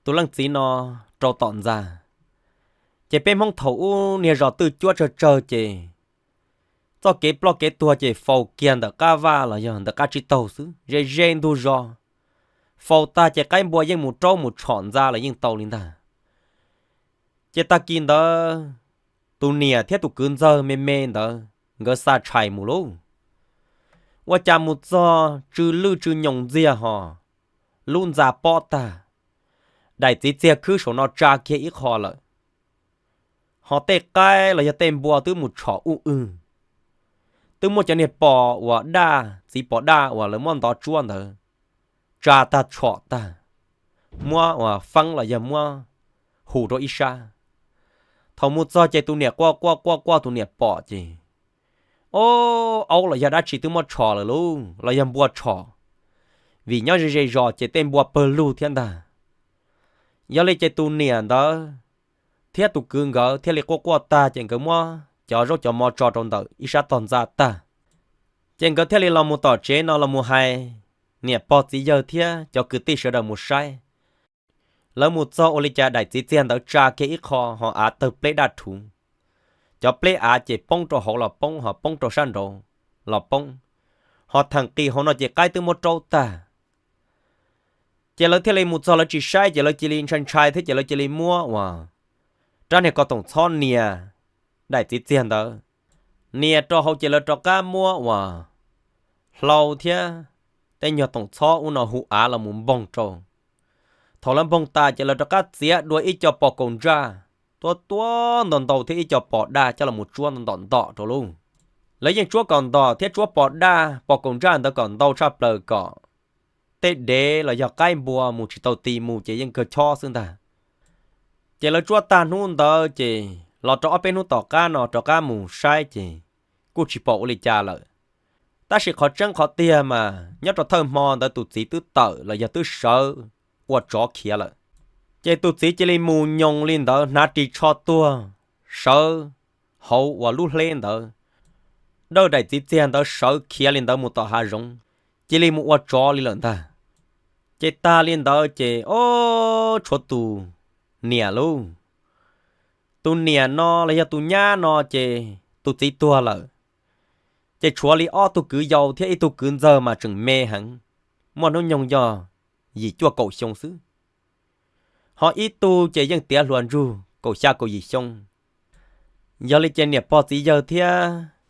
tus leej txiv no rau tom ntxa. Ces peb Hmoob thaum ub niag zos twj cuab tsawg tsawg ces txoj kev ploj kev tuag ces faus kiag ntawm qab vaj los yog ntawm qab tsib taug xwb, ze ze ntug zos. Faus tag ces qaib npua yeej mus raub mus tshom ntxa los yeej tau li ntag. Ces tag kis ntawd tus niam thiab tus kwv ntxawg me me ntawd nkawd xa tshais mus lauj. Ua cas mus txog tsw lwj tsw nyoos ntxiag hos, lub ntxa pob tag, daim txiv txiag khwb saum no tsa kiag ib qho lawm. Hos tej qaib los yog tej npua twb mus tshom uj wg, twb muab cov niag pos uas daj, txiv pos daj uas lawv muab ntov tsuab ntawd tsa tag tshom tag, muab uas feeb los yog muab hu rau ib sab. Thaum mus txog ces tus niam quaj quaj quaj quaj, tus niam pom ces, o, aub los yog dab tsi twb muab tshom lawm lauj, los yog npua tshom, vim nyob ze ze zos ces tej npua pawg lug thiab ntag. Yog li ces tus niam ntawd thiab tus kwv nkawd thiaj li quaj quaj tag ces nkawd muab cov zaub cov mov tso rau ntawm ib sab tog ntxa tag. Ces nkawd thiaj li los mus tom tsev no los mus hais niam pog txiv yawg thiab cov kwv tij sawv daws mus saib. Lawv mus txog ua li cas daim txiv txiag ntawd tsa kiag ib qho hos av tawg pleb daj rhuv. Cov pleb av ces poob rau hauv los poob, hos poob rau sab nraud los poob, hos theem qis hauv no ces qaib twb muab raub tag. Ces lawv thiaj li mus txog lawv tsis saib ces lawv cia li ntshai ntshai thiab ces lawv cia li muab uas rab niag ko toom txhob nias daim txiv txiag ntawd. Nias rau hauv ces lawv rov qab muab uas hlau thiab tej nyuag toom txhob ub no hu av los mus npoog rau. Thaum lawv npoog tas ces lawv rov qab txiav dua ib co pos kaus ntsaj tuab tuab ntau ntau thiab ib co pos daj coj los mus tsuab ntom ntom rau lauj. Lawv yeej tsuab kaus ntom thiab tsuab pos daj pos kaus ntsaj ntawd kom ntau tshaj plaws kom tej dev los yog qaib npua mus tsis tau ti mus ces yeej kawg chob xwb ntag. Ces lawv tsuab tag hnub ntawd ces los rau ob peb hnub tom qab no rov qab mus saib ces kuj tsis pom ua li cas lawm. Tab sis qhov tseeb qhov tiag mas nyob rau thawj hmo ntawd tus txiv twb tawm los yog twb sawv ua tsov khiav lawm. Ces tus txiv cia li mus nyoos li ntawd hnav ris tsho tuag, sawv hauv uas lub hleb ntawd, dawj daim txiv txiag ntawd sawv khiav li ntawd mus tom hav zoov, cia li mus ua tsov li lawm ntag. Ces tag li ntawd ces ob tshuav tus niam lauj. Tus niam no los yog tus nyab no ces tus txiv tuag lawm, ces tshuav li ob tug kwv yau thiab ib tug kwv ntxawg mas tseem me heev, muaj hnub nyoog yog yim cuaj kaum xyoo xwb. Ho ib tug ces yeej tiav hluas ntsug kaum xya kaum yim xyoo. Yog li ces niam pog txiv yawg thiab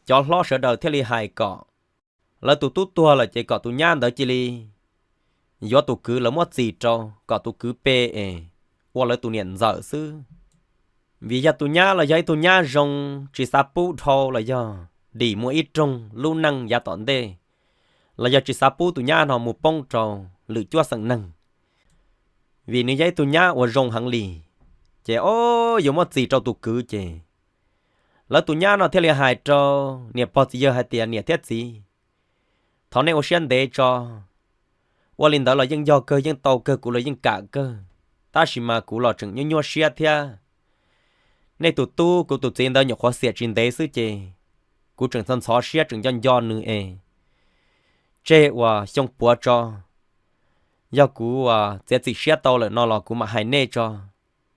cov hlob sawv daws thiaj li hais kom lawv tus tub tuag lawm ces kom tus nyab ntawd cia li yuav tus kwv lawv muab txis rau kom tus kwv pe es ua lawv tus niam ntxawm xwb. Vim yog tus nyab los yog ib tug nyab zoo, tsis xav pub dhau los yog dim muaj ib rooj lub neej yav tom ntej, los yog tsis xav pub tus nyab no mus poob rau lwm cuab xeem neeg. Vim nws yog ib tug nyab uas zoo heev li, ces o, yuav muab txis rau tus kwv ces lawv tus nyab no thiaj li hais rau niam pog txiv yawg hais tias niam thiab txiv, thov nej ua siab ntev tso. Ua li ntawd los yeej yog kawg, yeej tau kawg, kuv los yeej kam kawg, tab sis mas kuv los tseem nyuaj nyuaj siab thiab. Nej tus tub kuv tus txiv ntawd nyuam qhuav xiam tsis ntev xwb ces kuv tseem ntxhov ntxhov siab tseem nco nco nws es tseg uas xyoo puav tso. Yog kuv uas txiav txim siab tau lawm no los kuv mam hais nej tso,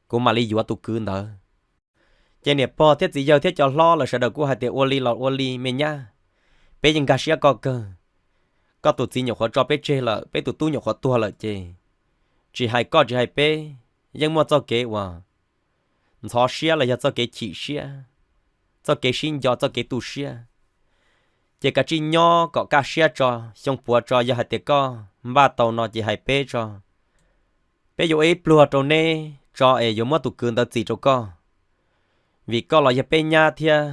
kuv mam li yuav tus kwv ntawd. Ces niam pog thiab txiv yawg thiab cov hlob lawv sawv daws kuj hais tias ua li los ua li me nyab, peb yeej nkag siab koj kawg. Koj tus txiv nyuam qhuav tso peb tseg lawm, peb tus tub nyuam qhuav tuag lawm ces tsis hais koj tsis hais peb yeej muaj txoj kev uas ntxhov siab los yog txoj kev chim siab, txoj kev sib nco, txoj kev tu siab. Ces kav tsij nyob kom kaj siab tso, xyoo puav tso, yog hais tias koj npaj tau no ces hais peb tso, peb yuav ua ib pluag rau neb tso es yuav muab tus kwv ntawd txis rau koj. Vim koj los yog peb nyab thiab,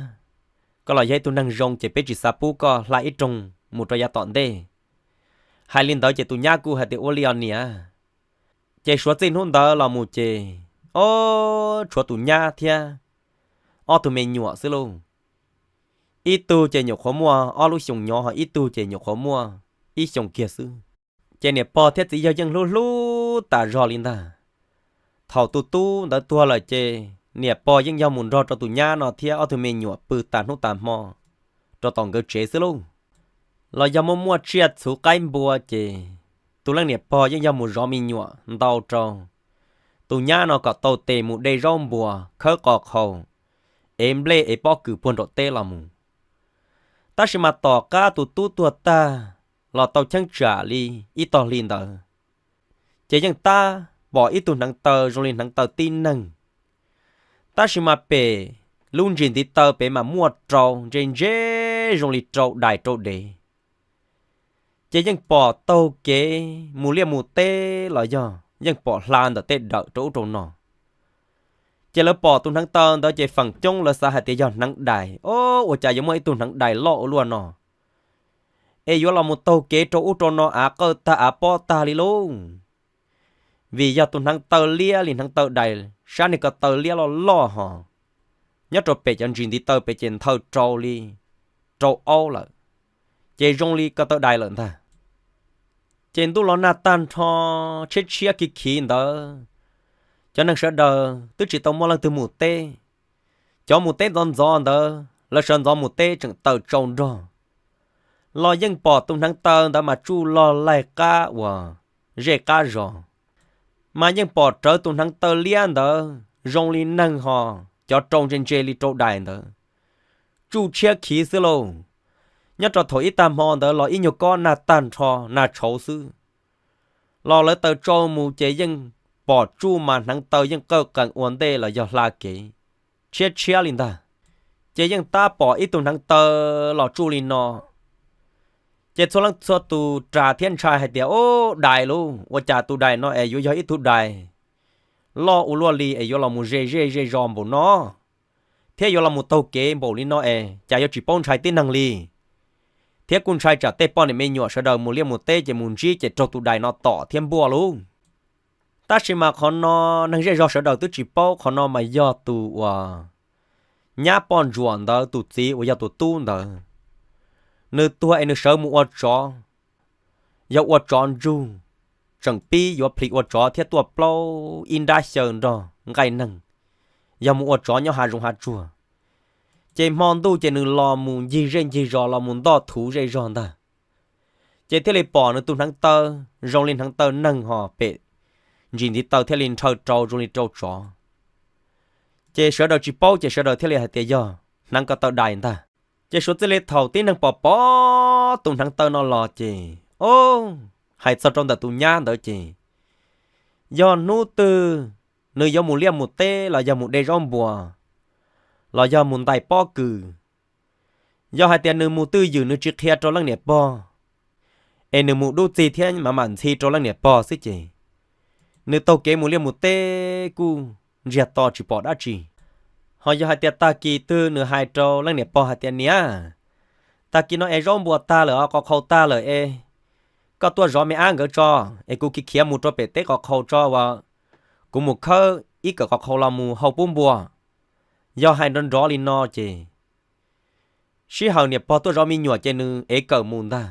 koj los yog ib tug neeg zoo ces peb tsis xav pub koj hla ib rooj mus rau yav tom ntej. Hais li ntawd ces tus nyab kuj hais tias ua li os niam. Ces suav txij hnub ntawd los mus ces ob tshuav tus nyab thiab ob tug me nyuam xwb lauj. Ib tug ces nyuam qhuav muaj ob lub xyoos nyob, ho ib tug ces nyuam qhuav muaj ib xyoos kiag xwb. Ces niam pog thiab txiv yawg yeej hlub hlub tas zog li ntag. Thaum tus tub ntawd tuag lawm ces niam pog yeej yog mus nrog rau tus nyab no thiab ob tug me nyuam pw tas hnub tas hmo rau tom nkawd tsev xwb lauj. los yog muaj muaj tsiaj txhuv qaib npua ces tus leej niam pog yeej yog mus zov me nyuam ntau rau tus nyab no kom tau tes mus de zaub npua khawb qos qhau ev nplej ev pob kws puag nraum teb los mus. Tab sis mas tom qab tus tub tuag tag los tau cheeb tsam li ib tog hli ntawd, ces yeej tab pom ib tug hneev taw zoo li hneev taw tib neeg. Tab sis mas pem lub ntsis ntiv taw pem mas muaj rau ntse ntse zoo li rau dais rau dev. Ces yeej pom taug kev mus liaj mus teb los yog yeej pom hla ntawm tej dawm rau ub rau no. Ces lawv pom tus hneev taw ntawd ces feem coob lawv xav hais tias yog hneev dais, o, ua cas yuav muaj ib tug hneev dais loj ua luaj no es yuav los mus taug kev rau ub rau no av qawj tag av pob tag li lauj. Vim yog tus hneev taw liab li hneev taw dais, sab niag ko taw liab loj loj hos, nyob rau pem cov ntsis ntiv taw pem ces nthawj rau li rau aub lawm, ces zoo li ko taw dais lawm ntag. Ces ntuj los nag tag nrho, tshiab tshiab khiv khiv ntawd, cov neeg sawv daws twb tsis tau muaj leej twg mus teb. Cov mus teb ntxov ntxov ntawd lawv sawv ntxov mus teb tseem tawm tsau nrog, los yeej pom tus hneev taw ntawd mas tsuj log laig qab uas zej qab zos. Mas yeej pom rawv tus hneev taw liab ntawd zoo li neeg hos cov rau ntse ntse li rau dais ntawd, tsuj tshiab khiv xwb lauj. Nyob rau thaum ib tag hmo ntawd los ib nyuag kob nag tag nrho, nag tshauv xwb, los lawv taws tsau mus ces yeej pom tsuj mas hneev taw yeej qawj qees ua ntej los yog hla kev, tshiab tshiab li ntag. Ces yeej tab pom ib tug hneev taw los tsuj li no. Ces txhua leej txhua tus ras thiab ntshai hais tias, Ub, dais lauj, ua cas tus dais no es yuav yog ib tug dais loj ua luaj li es yuav los mus ze zej ze zos npaum no, thiab yuav los mus taug kev npaum li no es cas yuav tsis paub ntshai tib neeg li. Thiab kuj ntshai tsam tej poj niam me nyuam sawv daws mus liaj mus teb ces mus ntsib ces raug tus dais no tom thiab npuaj lauj. Tab sis mas qhov no neeg zej zog sawv daws twb tsis paub, qhov no mas yog tus uas nyab poj ntsuam ntawd tus txiv uas yog tus tub ntawd, nws tuag es nws sawv mus ua tsov, yog ua tsov ntsug, tseem pib yuav plhis ua tsov thiab tuaj plaub ib nrab xyaw nrog nqaij neeg, yog mus ua tsov nyob hav zoov hav tsuag. Ces hmo ntuj ces nws los mus ncig zej ncig zos los mus ntoj thuv zej zog ntag. Ces thiaj li pom nws tus hneev taw zoo li hneev taw neeg hos pem ntsis ntiv taw thiaj li ntshaw rau zoo li rau tsov. Ces sawv daws tsis paub ces sawv daws thiaj li hais tias yog hneev ko taw dais ntag. Ces suav txij li thaum tib neeg pom pom tus hneev taw no los ces, o, hais txog rau ntawm tus nyab ntawd ces yog hnub twg nws yuav mus liaj mus teb los yog mus de zaub npua los yog mus ntais pob kws, yog hais tias nws mus twj ywm nws tsis qhia rau leej niam pog, es nws mus dub txig thiab mam mam ntxhi rau leej niam pog xwb ces nws taug kev mus liaj mus teb kuj ntsiag to tsis pom dab tsi. Ho yog hais tias tag kis twg nws hais rau leej niam pog hais tias, Niam, tag kis no es zaub npua tag lawm os, qos qhau tag lawm es koj tuaj zov me ab nkawd tso, es kuv khiav khiav mus rau pem teb qos qhau tso uas kuv mus khawb ib kawm qos qhau los mus hau pub npua. Yog hais nrov nrov li no ces sij hawm niam pog tuaj zov me nyuam ces nws ev kawm mus ntag.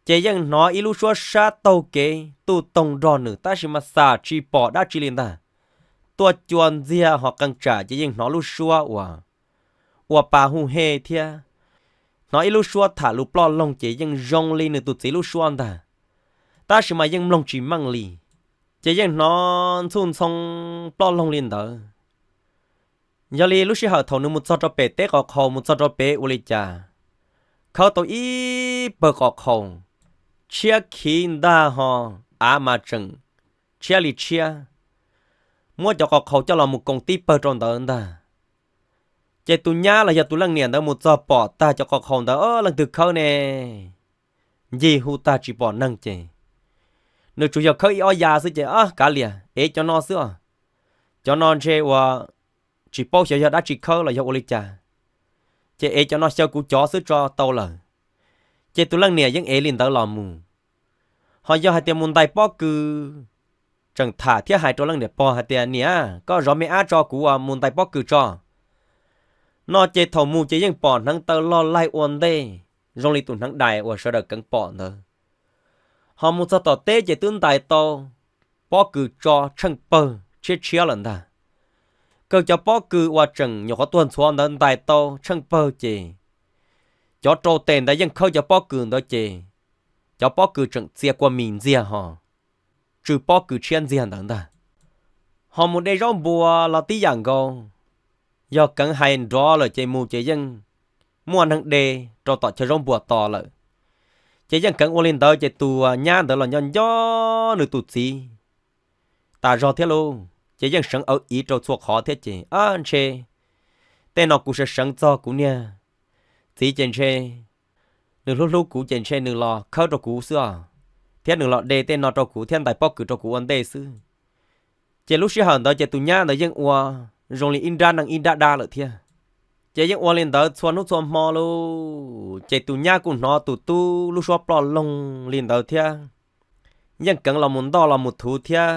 Ces yeej hnov ib lub suab sab taug kev tuj toog nrog nws tab sis mas xam tsis pom dab tsi li ntag. Tuaj cua ntxiag ho qee tsam ces yeej hnov lub suab uas ua pa hu he thiab hnov ib lub suab tham lus ploj loog ces yeej zoo li nws tus txiv lub suab ntag, tab sis mas yeej mloog tsis meej li. Ces yeej hnov ntxhuj ntxhoo ploj loog li ntawd. Yog li lub sij hawm thaum nws mus txog rau pem teb qos qhau mus txog rau pem ua li cas, khawb tau ib pawg qos qhau tshiab khiv ntag ho, av mas tseem tshiab li tshiab, muab cov qos qhau coj los mus koom tib pawg rau ntawd ntag. Ces tus nyab los yog tus leej niam ntawd mus txog pom tag cov qos qhau ntawd, o, leej twg khawb ne? Ncig hu tag tsis pom neeg ces nws tsuas yog khawb ib ob ya xwb ces, o, kav liam, ev cov no xwb os. Cov no ntshe uas tsis paub xyov yog dab tsi khawb los yog ua li cas, ces ev cov no xyaw kuv cov xwb tso tau lawm. Ces tus leej niam yeej ev li ntawd los mus. Ho yog hais tias mus ntais pob kws, tseem tham thiab hais rau leej niam pog hais tias, Niam, koj zov me ab tso, kuv mus ntais pob kws tso. No ces thaum mus ces yeej pom hneev taw log laig ua ntej zoo li tus hneev dais uas sawv daws keev pom ntawd. Ho mus txog tom teb ces twb ntais tau pob kws tso tsheej pawg tshiab tshiab lawm ntag. Kawg cov pob kws uas tseem nyuam qhuav tuag ntxhuav ntawd ntais tau tsheej pawg ces cov rau tes ntawd yeej khawb cov pob kws ntawd ces cov pob kws tseem txia kua mis ntxiag hos, tsw pob kws tshiab ntxiag ntawd ntag. Ho mus de zaub npua los tib yam nkaus, yog Keev hais nrov lawm ces mus ces yeej muaj neeg de rau tom chaw zaub npua tos lawm. Ces yeej Keev ua li ntawd ces tus nyab ntawd los nco nco nws tus txiv tas zog thiab lauj, ces yeej seev awv iv rau txhua qhov thiab ces, a, ntshe tej no kuv seev seev txog kuv niag txiv ces ntshe nws hlub hlub kuv ces ntshe nws los khawb rau kuv xwb os, thiab nws los de tej no rau kuv thiab ntais pob kws rau kuv ua ntej xwb. Ces lub sij hawm ntawd ces tus nyab ntawd yeej ua zoo li ib nrab neeg ib nrab dab lawm thiab. Ces yeej ua li ntawd txhua hnub txhua hmo lauj, ces tus nyab kuj hnov tus tub lub suab ploj loog li ntawd thiab. Yeej Keev los mus ntoj los mus thuv thiab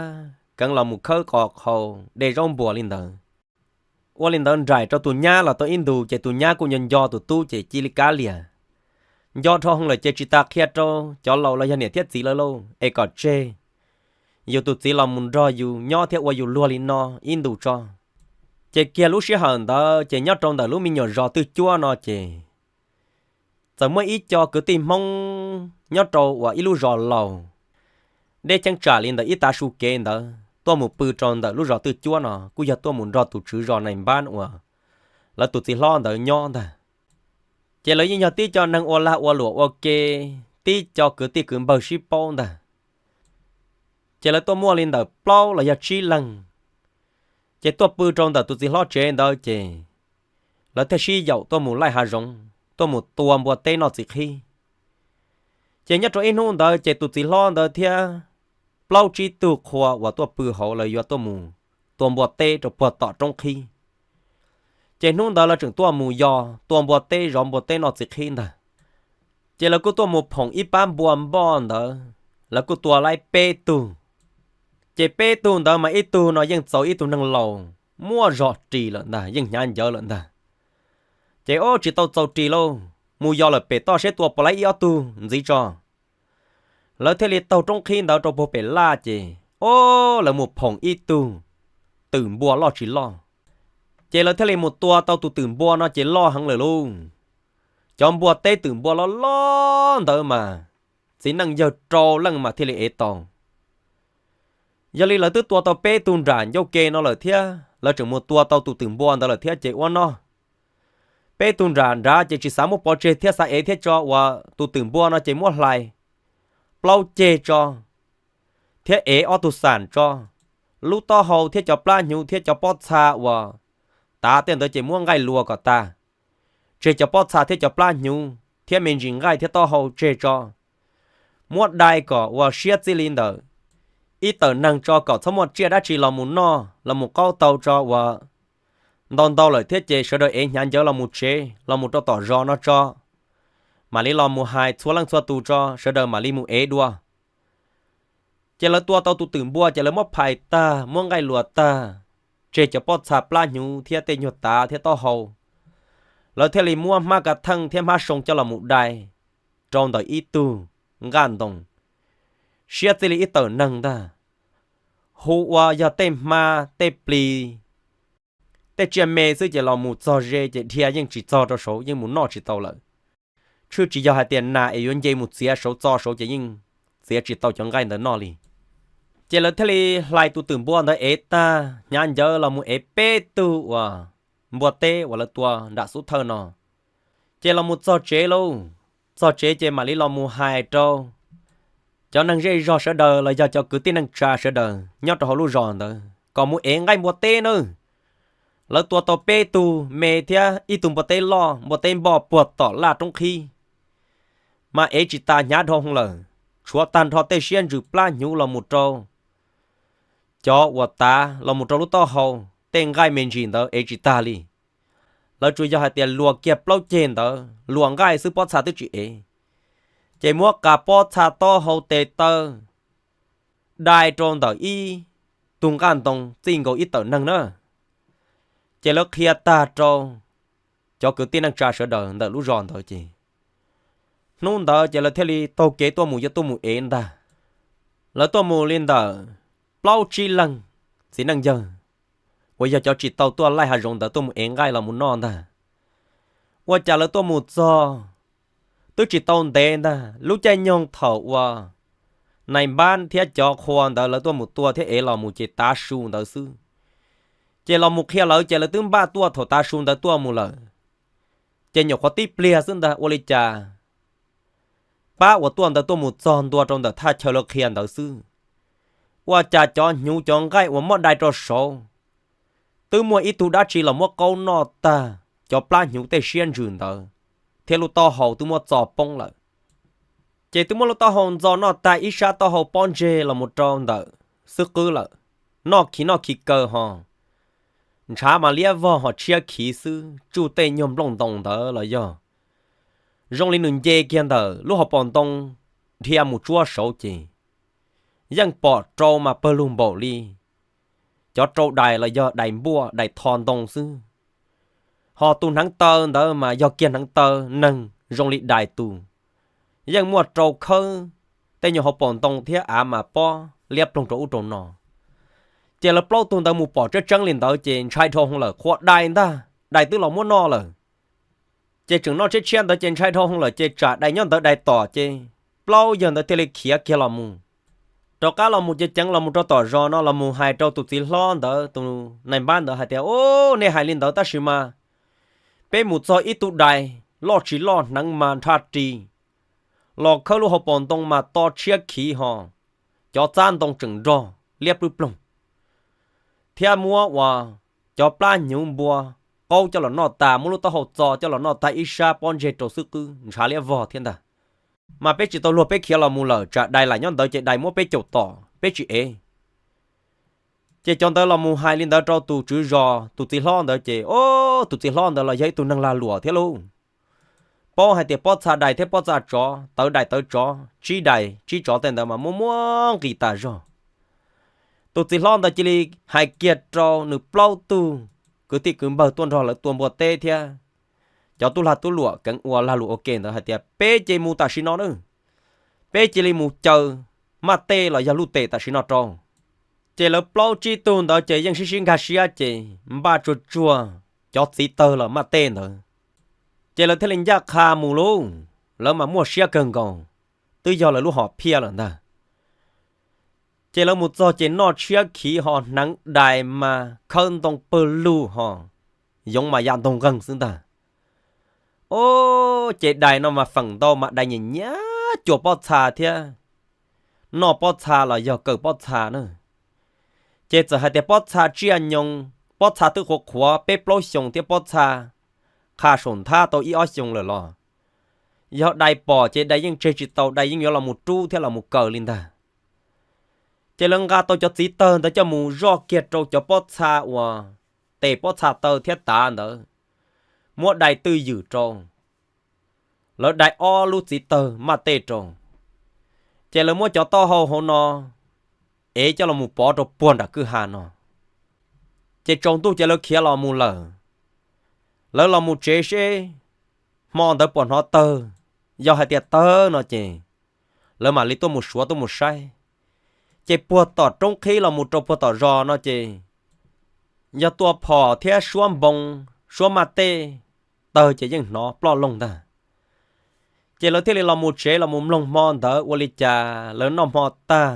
Keev los mus khawb qos qhaus de zaub npua li ntawd. Ua li ntawd nraim rau tus nyab los tau ib ntus ces tus nyab kuj nco nco tus tub ces cia li kav liam. Nco dhau hwv lawm ces tsis tas qhia rau cov laus los yog niam thiab txiv lawv lauj, es kom tseg yus tus txiv los mus nrog yus nyob thiab ua yus luag li no ib ntus tso. Ces kiag lub sij hawm ntawd ces nyob rau ntawm lub me nyuam zos twj cuab no ces txawm muaj ib co kwv tij Hmoob nyob rau uas ib lub zos laus deb cheeb tsam li ntawm ib tav su kev ntawd tuaj mus pw rau ntawm lub zos twj cuab no, kuj yog tuaj mus nrog tus tswv zos nais npab uas lawv tus txiv hlob ntawd nyob ntag. Ces lawv yeej yog tib co neeg ua lag ua luam ua ke, tib co kwv tij kwv npawg sib paub ntag. Ces lawv tuaj muaj li ntawm plaub los yog tsib leeg, ces tuaj pw rau ntawm tus txiv hlob tsev ntawd ces lawv thiaj sib yaum tuaj mus laij hav zoov tuaj mus tua npua teb noj txiv qhib. Ces nyob rau ib hnub ntawd ces tus txiv hlob ntawd thiab plaub tsib tug qhua uas tuaj pw hauv lawv yuav tuaj mus tua npua teb rau puag tom roob qhib. Ces hnub ntawd lawv tseem tuaj mus yos tua npua teb zov npua teb noj txiv qhib ntag. Ces lawv kuj tuaj mus phoom ib pab npua npoj ntawd, lawv kuj tua laib peb tug. Ces peb tug ntawd mas ib tug no yeej txaus ib tug neeg laus muaj zog ris lawm ntag, yeej hnyav ncawv lawm ntag. Ces ob tsis tau txaus ris lauj, mus yos lawm pem toj seb tua puas laib ib ob tug ntxiv tso. Lawv thiaj li taug roob qhib ntawd rau puag pem laj ces ob lawv mus phoom ib tug twm npua loj tsis loj. Ces lawv thiaj li mus tua tau tus twm npua no ces loj heev lawm lauj. Cov npua teb twm npua loj loj ntawd mas txiv neej yawg rau leej mas thiaj li ev tau. Yog li lawv twb tua tau peb tug nram ncauj ke no lawm thiab lawv tseem mus tua tau tus twm npua ntawd lawm thiab ces ua no, peb tug nram nrad ces tsis xav muab pov tseg thiab xav ev thiab tso uas tus twm npua no ces muab hlais plaub ceg tso, thiab ev ob tug xam tso, lub taub hau thiab cov plab hnyuv thiab cov pob txha uas tav tej ntawd ces muab nqaij luas kom tas, tseg cov pob txha thiab cov plab hnyuv thiab me ntsis nqaij thiab taub hau tseg tso, muab dai kom uas siab txij li ntawm ib tawm neeg tso kom txhob muaj tsiaj dab tsi los mus noj los mus qaub tau tso uas ntau ntau lawm thiab ces sawv daws ev hnyav ncawv los mus tsev los mus rau tom zos no tso, mam li los mus hais txhua leej txhua tus tso sawv daws mam li mus ev dua. Ces lawv tua tau tus twm npua ces lawv muab phais tag muab nqaij luas tag, tseg cov pob txha plab hnyuv thiab tej nyuag tav thiab taub hau, lawv thiaj li muab hmab kav theej thiab hmab soo coj los mus dai rau ntawm ib tug nqaj ntoo siab txij li ib tawm neeg ntag. Hu ua yog tej hmab tej plis, tej tsiaj me xwb ces los mus txog ze ces dhia yeej tsis txog rau saud, yeej mus noj tsis tau lawm. Tshwj tsis yog hais tias nas es yuav nce mus txiav saud txo saud ces yeej txiav tsis tau cov nqaij ntawd noj li. Ces lawv thiaj li hlais tus twm npua ntawd ev tag, hnyav ncawv los mus ev peb tug uas npua teb uas lawv tua nram xub thawj no. Ces los mus txog tsev lauj, txog tsev ces mam li los mus hais rau cov neeg zej zog sawv daws los yog cov kwv tij neej tsa sawv daws nyob rau hauv lub zos ntawd kom mus ev nqaij npua teb nawb. Lawv tua tau peb tug me thiab ib tug npua teb loj npua teb npoj puag tom laj roob qhib, mas ev tsis tas hnyav dhau hwv lawm, tshuav tag nrho tej siab ntsws plab hnyuv los mus rau cov uas tav los mus rau lub taub hau, tej nqaij me ntsis ntawd ev tsis tag li. Lawv tsuas yog hais tias luas kiag plaub ceg ntawd, luas nqaij xwb pob txha twb tsis ev. Ces muab qas pob txha taub hau tes taw dai rau ntawm ib tug nqaj ntoo txij nkaus ib tawm neeg na. Ces lawv qhia tag rau cov kwv tij neej tsa sawv daws ntawm lub zos ntawd ces hnub ntawd ces lawv thiaj li taug kev tuaj mus yuav tuaj mus ev ntag. Lawv tuaj mus li ntawm plaub tsib leeg txiv neej yawg uas yog cov tsis tau tuaj laij hav zoov ntawd tuaj mus ev nqaij los mus noj ntag. Ua cas lawv tuaj mus txog Twb tsis tau ntev ntag, lub caij nyoog thaum uas nais npab thiab cov qhua ntawd lawv tuaj mus tua thiab ev los mus ces tav su ntawd xwb. Ces los mus qhia lawv ces lawv twb npaj tuaj thaum tav su ntawd tuaj mus lawm. Ces nyuam qhuav tib pliag xwb ntag, ua li cas pab uas tuaj ntawd tuaj mus txog ntua rau ntawm thaj chaw lawv qhia ntawd xwb, ua cas cov hnyuv cov nqaij uas muab dai rau saud twb muaj ib tug dab tsi los muab qaub noj tag cov plab hnyuv tej siab ntsws ntawd, thiab lub taub hau twb muab txo poob lawm. Ces twb muab lub taub hau ntxo noj tag ib sab taub hau pob ntseg los mus rau ntawm xwb qwb lawm, noj khiv noj khiv kaw ho, ntshav mas liab vog ho tshiab khiv xwb, tsuj tej nyuag nplooj ntoo ntawd los yog zoo li nws nce kiag ntawm lub hauv paus ntoo dhia mus tsuab saud ces yeej pom rau mas pawg lug npaum li cov rau dais los yog dais npuaj dais tho ntoo xwb. Ho tus hneev taw ntawd mas yog kiag hneev taw neeg zoo li dais tus, yeej muaj rau khawb tej nyuag hauv paus ntoo thiab av mas pob liab ploog rau ub rau no. Ces lawv plaub tug ntawd mus pom tseeb tseeb li ntawd ces ntshai dhau hwv lawm, qhuas dais ntag, dais twb los muab noj lawm. Ces tseem noj tshiab tshiab ntawd ces ntshai dhau hwv lawm ces tsam dais nyob ntawd dais tom ces plaub yawg ntawd thiaj li khiav kiag los mus. Rov qab los mus ces ceev los mus rau tom zos no los mus hais rau tus txiv hlob ntawd, tus nais npab ntawd hais tias, Ub, nej hais li ntawd tab sis mas peb mus txog ib tug dais loj tsis loj hneev mas nrhaj ris, los khawb lub hauv paus ntoo mas to tshiab khiv ho, cov txab ntoo tseem nrog liab plwb ploog, thiab muab uas cov plab hnyuv npua qaub coj los noj tas, muab lub taub hau txo coj los noj tag ib sab pob ntseg rau xwb qwb ntshav liab vog thiab ntag. Mas peb tsis tau luag peb khiav los mus lawm, tsam dais lam nyob ntawd ces dais muab peb caum tom peb tsis ev. Ces cov ntawd los mus hais li ntawd rau tus tswv zos tus txiv hlob ntawd ces, o, tus txiv hlob ntawd los yog ib tug neeg lag luam thiab lauj, paub hais tias pob txha dais thiab pob txha tsov, tawv dais tawv tsov, tsib dais tsib tsov tej ntawd mas muaj muaj nqis tas zog. Tus txiv hlob ntawd cia li hais kiag rau nws plaub tug kwv tij kwv npawg tuaj nrog lawv tua npua teb thiab cov tub lag tub luam keev ua lag luam ua ke ntawd hais tias, Peb ces mus tam sim no na, peb cia li mus caw maj tej los yog luj tes tam sim no rau. Ces lawv plaub tsib tug ntawd ces yeej sib sib nkag siab ces npaj tsuag tsuag cov txiv tawg los maj tej ntawd, ces lawv thiaj li ncaj qha mus lauj. Lawv mas muaj siab kawg nkaus, twb yog lawv lub hom phiaj lawm ntag. Ces lawv mus txog ces noj tshiab khiv ho hneev dais mas khawb ntoo pawg lug ho yoov mas ya ntoo nqeeg xwb ntag. O, ces dais no mas feem ntau mas dais nyiam nyiam cua pob txha thiab noj pob txha los yog kaw pob txha na. Ces txawm hais tias pob txha tsiaj nyoos, pob txha twb qhuav qhuav peb plaub xyoos thiab pob txha qha saum nthab tau ib ob xyoos lawm los, yog dais pom ces dais yeej tseg tsis tau, dais yeej yuav los mus rub thiab los mus kaw li ntag. Ces lawv nqa tau cov txiv tawg ntawd coj mus zoj kiag rau cov pob txha uas tes pob txha taw thiab tav ntawd, muab dais twj ywm rau. Lawv dai ob lub txiv tawg maj tej rau, ces lawv muab cov taub hau hauv no ev coj los mus pov rau puag nram kwj ha no. Ces tsaus ntuj ces lawv khiav los mus lawm. Lawv los mus tsev seb hmo ntawd puas hnov tawg, yog hais tias tawg no ces lawv mam li tuaj mus suav tuaj mus saib. Ces puag tom roob qhib los mus rau puag tom zos no ces yog tua phom thiab suab npoo, suab maj tej, tawg ces yeej hnov ploj loog ntag. Ces lawv thiaj li los mus tsev los mus mloog hmo ntawd ua li cas lawv noj hmo tag,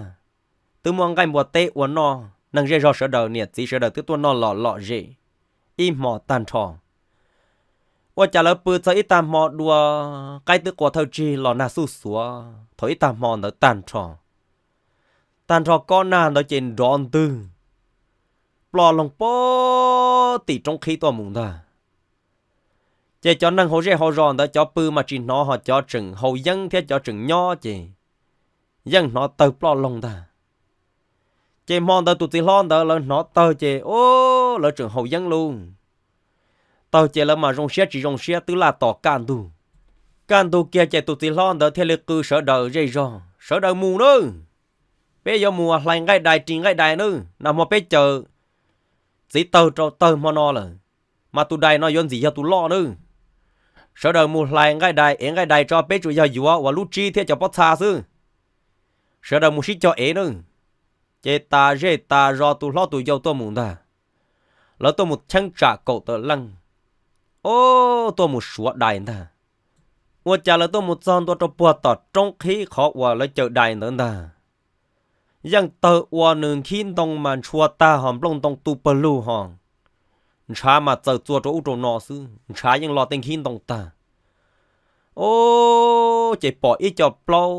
twb muab nqaij npua teb ua noj, neeg zej zog sawv daws niam txiv sawv daws twb tuaj noj lom lom zem ib hmo tag nrho. Ua cas lawv pw txog ib tag hmo dua, qaib twb qua thawj tsig los nag xuj xuav thaum ib tag hmo ntawd tag nrho. Tag nrho kob nag ntawd ces nrov ntwg ploj loog puag tim roob qhib tuaj mus ntag. Ces cov neeg hauv zej hauv zos ntawd cov pw mas tsis hnov, ho cov tseem haus yeeb thiab cov tseem nyob ces yeej hnov tawg ploj loog ntag. Ces hmo ntawd tus txiv hlob ntawd lawv hnov tawg ces, o, lawv tseem haus yeeb lauj. Tawg ces lawv mas zoo siab tsis zoo siab twb laj tos kaj ntug. Kaj ntug kiag ces tus txiv hlob ntawd thiaj li qw sawv daws zej zog, sawv daws mus nawb. Peb yuav mus hlais nqaij dais ris nqaij dais nawb, nag hmo peb cawm txiv tawg rau tawg hmo no lawm, mas tus dais no yuav ntxim yog tus loj nawb. Sawv daws mus hlais nqaij dais ev nqaij dais tso, peb tsuas yog yuav ua lub tsib thiab cov pob txha xwb. Sawv daws mus sib cog ev nawb. Ces tas zej tas zos tus hlob tus yau tuaj mus ntag. Lawv tuaj mus cheeb tsam kaum tawm leej, o, tuaj mus suav dais ntag. Ua cas lawv tuaj mus txog ntua rau puag tom roob qhib qhov uas lawv cawm dais ntawd ntag, yeej tawg ua nws nkhib ntoo mas ntshua tag ho nplooj ntoo tu pawg lug ho, ntshav mas txaws txua rau ub rau no xwb, ntshav yeej lo tej nkhib ntoo tag. Ub, ces pom ib co plaub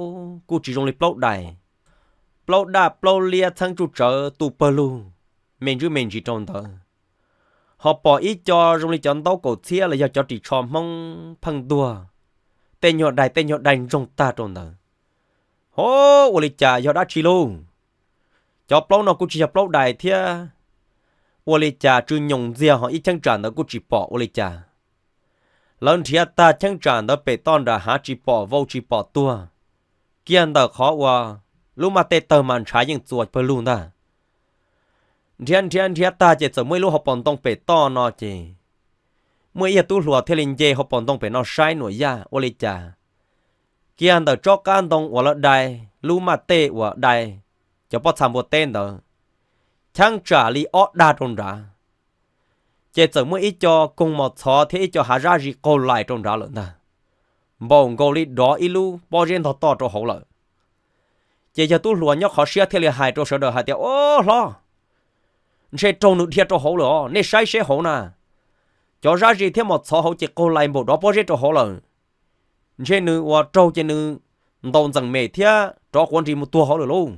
kuj tsis zoo li plaub dais, plaub daj plaub liab txheeb tsuj tsawv tu pawg lug me ntsis me ntsis rau ntawd. Ho pom ib co zoo li cov ntaub kaum txhiab los yog cov ris tsho Hmoob pheej ntuag, tej nyuag dais tej nyuag dais ntsoog tag rau ntawd. Ho, ua li cas yog dab tsi lauj? Cov plaub no kuj tsis yog plaub dais thiab. Ua li cas tsw nyoos ntxiag ho ib cheeb tsam ntawd kuj tsis pom ua li cas? Lawv nrhiav tag cheeb tsam ntawd pem toj nram hav tsis pom vau tsis pom tuag, kiag ntawm qhov uas lub maj tej tawg mas ntshav yeej txuas pawg lug ntag. Nrhiav nrhiav nrhiav tag ces txawm muaj ib lub hauv paus ntoo pem toj no ces muaj ib yawg tub hluas thiaj li nce hauv paus ntoo pem no saib nuam yaj ua li cas, kiag ntawm tsob qab ntoo uas lawv dai lub maj tej uas dai cov pob txha npua teb ntawd, cheeb tsam li ob dag rau nrad. Ces txawm muaj ib co koog mos txhov thiab ib co hav zab zis qaug lais rau nrad lawm ntag, npaum nkaus li dov ib lub pob zeb ntog toj rau hauv lawm. Ces yawg tub hluas nyob qhov siab thiaj li hais rau sawv daws hais tias, Ob hlob, ntshe raug nws dhia rau hauv lawm os, nej saib seb hauv na, cov zab zis thiab mos txhov hauv ces qaug lais npaum dov pob zeb rau hauv lawm. Ntshe nws uas raug ces nws ntaus ntxeem mem thiab rov quav nris mus tuag hauv lawm lauj.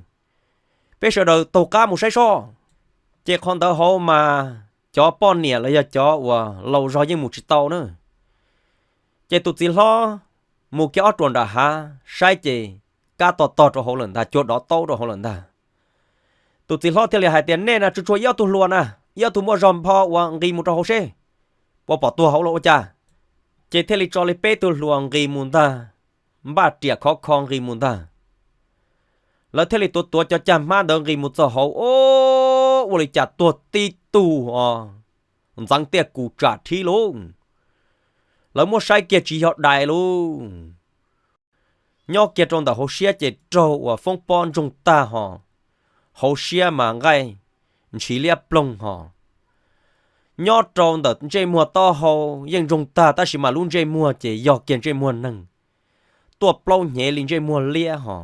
Peb sawv daws taug qab mus saib soj. Ces qhov ntawd hauv mas cov poj niam los yog cov uas laus zog yeej mus tsis tau na. Ces tus txiv hlob mus kiag ob ruam nram hav saib ces kab tog tog rau hauv lawm ntag, cua dov taub rau hauv lawm ntag. Tus txiv hlob thiaj li hais tias, Nej na, tsuas tshuav ib ob tug hluas na, ib ob tug muaj zog npho uas nqis mus rau hauv seb puas pom tuag hauv los ua cas. Ces thiaj li tso li peb tug hluas nqis mus ntag, npaj riam khov kho nqis mus ntag. Lawv thiaj li tuav tuav cov cag hmab ntawd nqis mus txog hauv, ua li cas tuag tib tug os, ntxeev tiaj kus tsam thib lauj. Lawv muab saib kiag tsis yog dais lauj. Nyob kiag rau ntawm hauv siab ces raug uas foob pob ntsoog tag ho, hauv siab mas nqaij ntshiv liab ploog ho. Nyob rau ntawm ntsej muag taub hau yeej ntsoog tag tab sis mas lub ntsej muag ces yog kiag ntsej muag neeg, tuaj plaub hnyev li ntsej muag liab ho.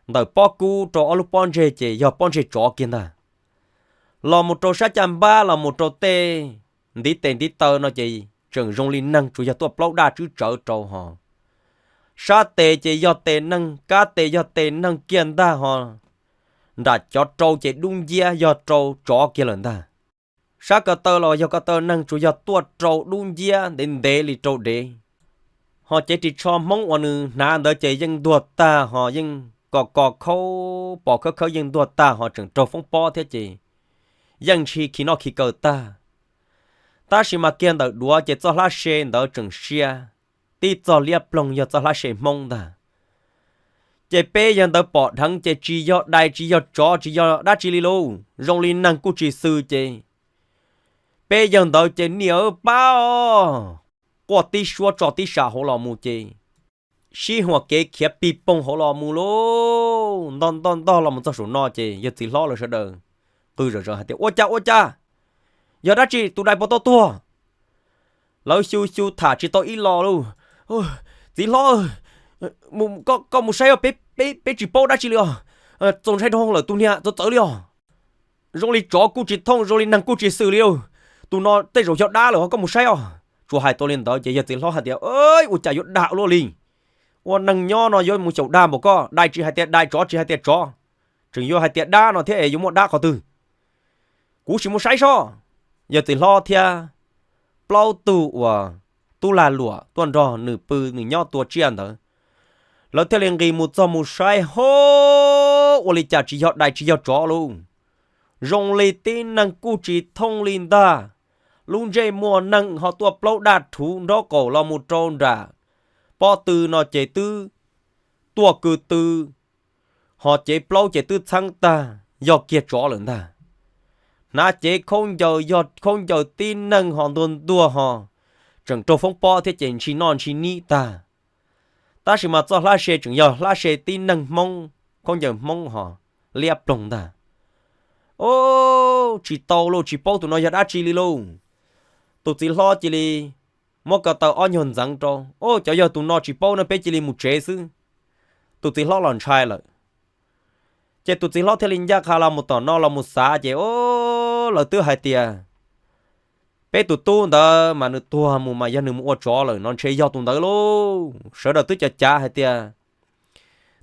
Ntawm pob kub rau ob lub pob ntseg ces yog pob ntseg tsov kiag ntag. Los mus rau sab caj npab los mus rau tej ntiv tes ntiv taw no ces tseem zoo li neeg tsuas yog tuaj plaub daj tswb tsawv rau ho. Sab tes ces yog tes neeg, kab tes yog tes neeg kiag ntag ho. Nram cov rau ces dub nciab yog rau tsov kiag lawm ntag. Sab ko taw los yog ko taw neeg tsuas yog tuaj rau dub nciab ntev ntev li rau dev. Ho cev ris tsho Hmoob uas nws hnav ntawd ces yeej ntuag tag ho yeej kom kos khaub pos khawb khawb yeej ntuag tag ho tseem raug foob pob thiab ces yeej ntshis khi noj khi kaw tag. Tab sis mas kiag ntawm duav ces txoj hlab se ntawd tseem sia, tib txoj liab ploog yog txoj hlab se Hmoob ntag. Ces peb yawg ntawd pom dheev ces tsis yog dais tsis yog tsov tsis yog dab tsi li lauj, zoo li neeg kuj tsis xwm ces peb yawg ntawd ces niam pab os, quaj tib suab tso tib sa hauv los mus ces sib huam kev khiav pig poog hauv los mus lauj. Ntog ntog ntog los mus txog saum no ces yawg txiv hlob lawv sawv daws qw zom zaws hais tias, Ua cas ua cas, yog dab tsi tus dais puas tau tuag? Lawv xyu xyu tham tsis tau ib lo lauj. Txiv hlob, koj mus saib os, peb tsis paub dab tsi li os. Txaus ntshai dhau lawm, tus niag txawv txawv li os. Zoo li tsov kuj tsis thooj, zoo li neeg kuj tsis xwm li. Tus no tej zaum xyov dab lawm, koj mus saib os. Tsuas hais tau li ntawd ces yawg txiv hlob hais tias, Ua cas yuav dag luaj li? Ua neeg nyob no yuav mus xyaum dag npaum koj, dais tsis hais tias dais, tsov tsis hais tias tsov, tseem yuav hais tias dab no thiab es yuav muaj dab qhov twg? Kuv sim mus saib soj. Yawg txiv hlob thiab plaub tug uas tub lag luam tuaj nrog nws pw nws nyob tua tsiaj ntawd, lawv thiaj li nqis mus txog mus saib, ho, ua li cas tsis yog dais tsis yog tsov lauj, zoo li tib neeg kuj tsis thooj li ntag. Lub ntsej muag neeg ho tuaj plaub daj rhuv nraub qaum los mus rau nram pob tw no ces twb tuaj kw tw, ho cev plaub ces twb txheeb tag, yog kiag tsov lawm ntag. Hnav cev khaub ncaws yog khaub ncaws tib neeg ho ntuag ntuag ho, tseem raug foob pob thiab ces ntshis noj ntshis nib tag. Tab sis mas txoj hlab se tseem yog hlab se tib neeg Hmoob, khaub ncaws Hmoob ho liab ploog ntag. Ub, tsis tau lauj, tsis paub tus no yog dab tsi li lauj. Tus txiv hlob cia li muab ko taw ob nyuag ntxeev rau. Au, cov yog tus no tsis paub no, peb cia li mus tsev xwb. Tus txiv hlob los ntshai lawm. Ces tus txiv hlob thiaj li ncaj qha los mus tom no los mus xav ces, au, lawv twb hais tias peb tus tub ntawd mas nws tuag mus mas yog nws mus ua tsov lawm no, ntshe yog tus ntawd lauj. Sawv daws twb cav cav hais tias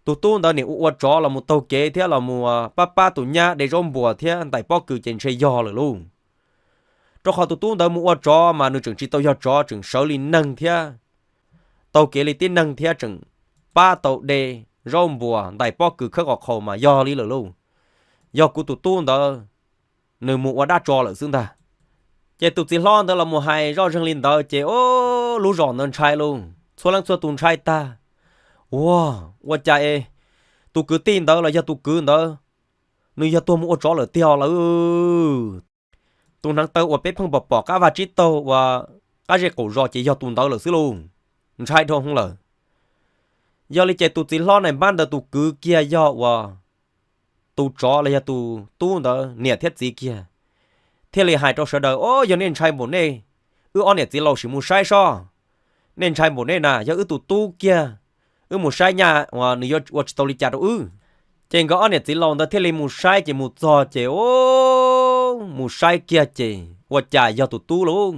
tus tub ntawd nim ua ua tsov los mus taug kev thiab los mus pab pab tus nyab de zaub npuas thiab ntais pob kws ces ntshe yog lawm lauj. Rau qhov tus tub ntawd mus ua tsov mas nws tseem tsis tau yog tsov, tseem sawv li neeg thiab taug kev li tib neeg thiab tseem pab tau de zaub npuas ntais pob kws khawb qos qhaus mas yog li lawm lauj. Yog kuv tus tub ntawd nws mus ua dab tso lawm xwb ntag. Ces tus txiv hlob ntawd los mus hais zoj zeeg li ntawd ces, au, lub zos ntawd ntshai lauj, txhua leej txhua tus ntshai tag. Ua, ua cas es tus kwv tij ntawd los yog tus kwv ntawd nws yog tuag mus ua tsov lawm tiag lawm. Tus hneev taw uas peb pheej pom pom qab vaj tsib taug uas qab zej qaum zos ces yog tus ntawd lawm xwb lauj. Ntshai dhau hwv lawm. Yog li ces tus txiv hlob nais npab ntawd tus kwv kiag yog uas tus tsov los yog tus tub ntawd niam thiab txiv kiag thiaj li hais rau sawv daws, au, yog nej ntshai npaum nej, wb ob niam txiv laus sim mus saib sob. Nej ntshai npaum nej na, yog wb tus tub kiag, wb mus saib nyaj uas nws yuav ua tsis tau li cas rau wb. Ces nkawd ob niam txiv laus ntawd thiaj li mus saib ces mus txog ces, au, mus saib kiag ces ua cas yog tus tub lauj.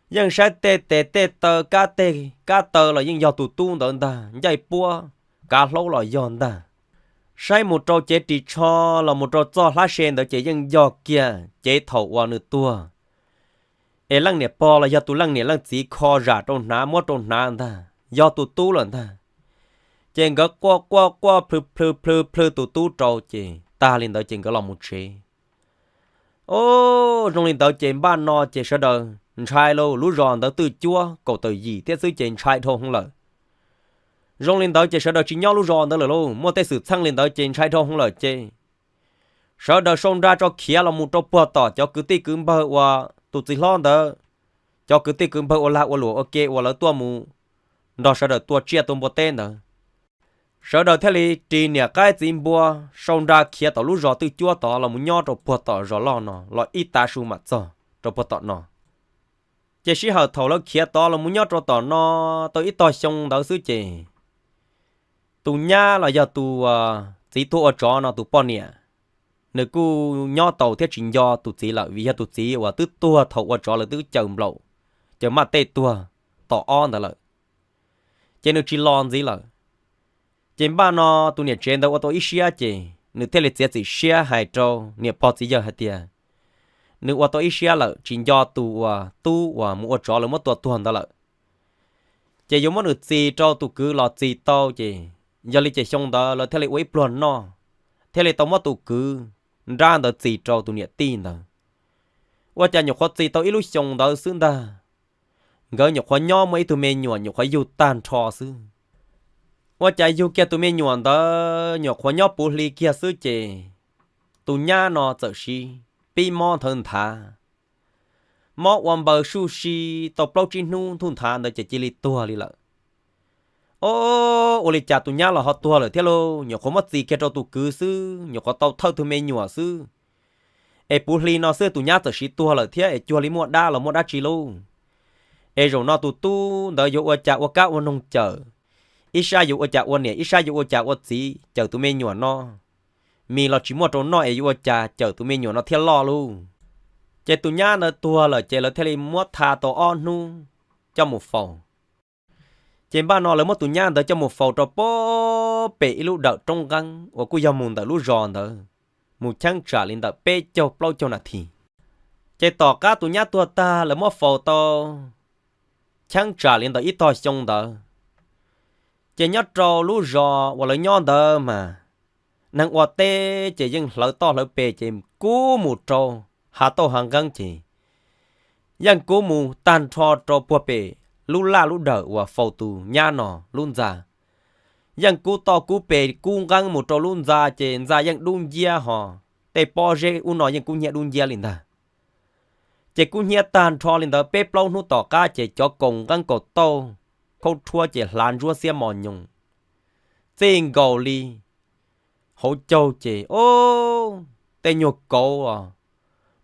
Yeej saib tej tes tej taw, kab teg kab taw los yeej yog tus tub ntawd ntag, ncaij puab kav hlaub los yog ntag. Saib mus rau cev ris tsho los mus rau txoj hlab se ntawd ces yeej yog kiag cev thaum uas nws tuag es leej niam pog los yog tus leej niam leej txiv kho zam rau hnav muab rau hnav ntag, yog tus tub lawm ntag. Ces nkawd quaj quaj quaj plhw plhw plhw plhw tus tub rau ces tag li ntawd ces nkawd los mus tsev. Au, zoo li ntawd ces npaj no ces sawv daws ntshai lauj, lub zos ntawd twj cuab kaum tawm yim thiab xwb ces ntshai dhau hwv lawm. Zoo li ntawd ces sawv daws tsis nyob lub zos ntawd lawm lauj, muaj tej xwm txheej li ntawd ces ntshai dhau hwv lawm ces sawv daws sau nra tso khiav los mus rau puag tom cov kwv tij kwv npawg uas tus txiv hlob ntawd, cov kwv tij kwv npawg ua lag ua luam ua ke uas lawv tuaj mus nrog sawv daws tua tsiaj tua npua teb ntawd. Sawv daws thiaj li ris niam qaib txiv npua sau nra khiav tom lub zos twj cuab tod los mus nyob rau puag tom zos loj no los ib tav su mam txog rau puag tom no. Ces sij hawm thaum lawv khiav tod los mus nyob rau tom no tau ib tog xyoo ntawd xwb ces tus nyab los yog tus txiv tuag ua tsov no tus poj niam, nws kuj nyob tau thiab tsis nco tus txiv lawm vim yog tus txiv uas twb tuag thaum ua tsov lawv twb caws nplaum, caws maj tej tuag tom ob ntawd lawm, ces nws tsis los ntxiv lawm. Ces npaj no tus niam tsev ntawd ua tau ib siab ces nws thiaj li txiav txim siab hais rau niam pog txiv yawg hais tias nws ua tau ib siab lawm tsis nco tus uas tub uas mus ua tsov lawv muab tua tuag ntawd lawm, ces yuav muab nws txis rau tus kwv los txis tau ces yog li ces xyoo ntawd lawv thiaj li ua ib pluag noj, thiaj li tau muab tus kwv nrab ntawd txis rau tus niam tij ntawd. Ua cas nyuam qhuav txis tau ib lub xyoos ntawd xwb ntag, nkawd nyuam qhuav nyob muaj ib tug me nyuam nyuam qhuav yug tag nrho xwb. Ua cas yug kiag tus me nyuam ntawd nyuam qhuav nyob puv hli kiag xwb ces tus nyab no txawm sis pib mob nthawv nthav, mob ua npaws suj si tau plaub tsib hnub ntuj nthav ntawd ces cia li tuag li lawm. Au, ua li cas tus nyab los ho tuag lawm thiab lauj, nyuam qhuav muab txis kiag rau tus kwv xwb, nyuam qhuav tau thawj tug me nyuam xwb, es puv hli no xwb tus nyab txawm sis tuag lawm thiab es cuag li muaj dab los muaj dab tsi lauj. Es zaum no tus tub ntawd yuav ua cas ua kab ua noog cawm, ib sab yuav ua cas ua niam ib sab yuav ua cas ua txiv cawm tus me nyuam no, mis los tsis muaj rau noj es yuav ua cas cawm tus me nyuam no thiaj loj lauj. Ces tus nyab ntawd tuag lawm ces lawv thiaj li muab tha tau ob hnub coj mus faus. Ces npaj no lawv muab tus nyab ntawd coj mus faus rau puag pem ib lub dawm roob nqeeb uas kuj yog mus ntawm lub zos ntawd mus cheeb tsam li ntawm peb caug plaub caug nas this. Ces tom qab tus nyab tuag tag lawv muab faus tau cheeb tsam li ntawm ib tog xyoo ntawd, ces nyob rau lub zos uas lawv nyob ntawd mas neeg ua teb ces yeej hlawv toj hlawv pes ces kub mus rau hav tauj hav nqeeb ces yeej kub mus tag nrho rau puag pem lub laj lub dawm uas faus tus nyab no lub ntxa. Yeej kub toj kub pes kub nqeeb mus rau lub ntxa ces ntxa yeej dub nciab ho tej pob zeb ub no yeej kub hnyiab dub nciab li ntag. Ces kub hnyiab tag nrho li ntawd peb plaub hnub tom qab ces cov kaus nqeeb kaus tauj khaub rhuab ces hlav ntsuab xiab mos nyoos txij nkaus li hauv caug ces, o, tej nyuag kauv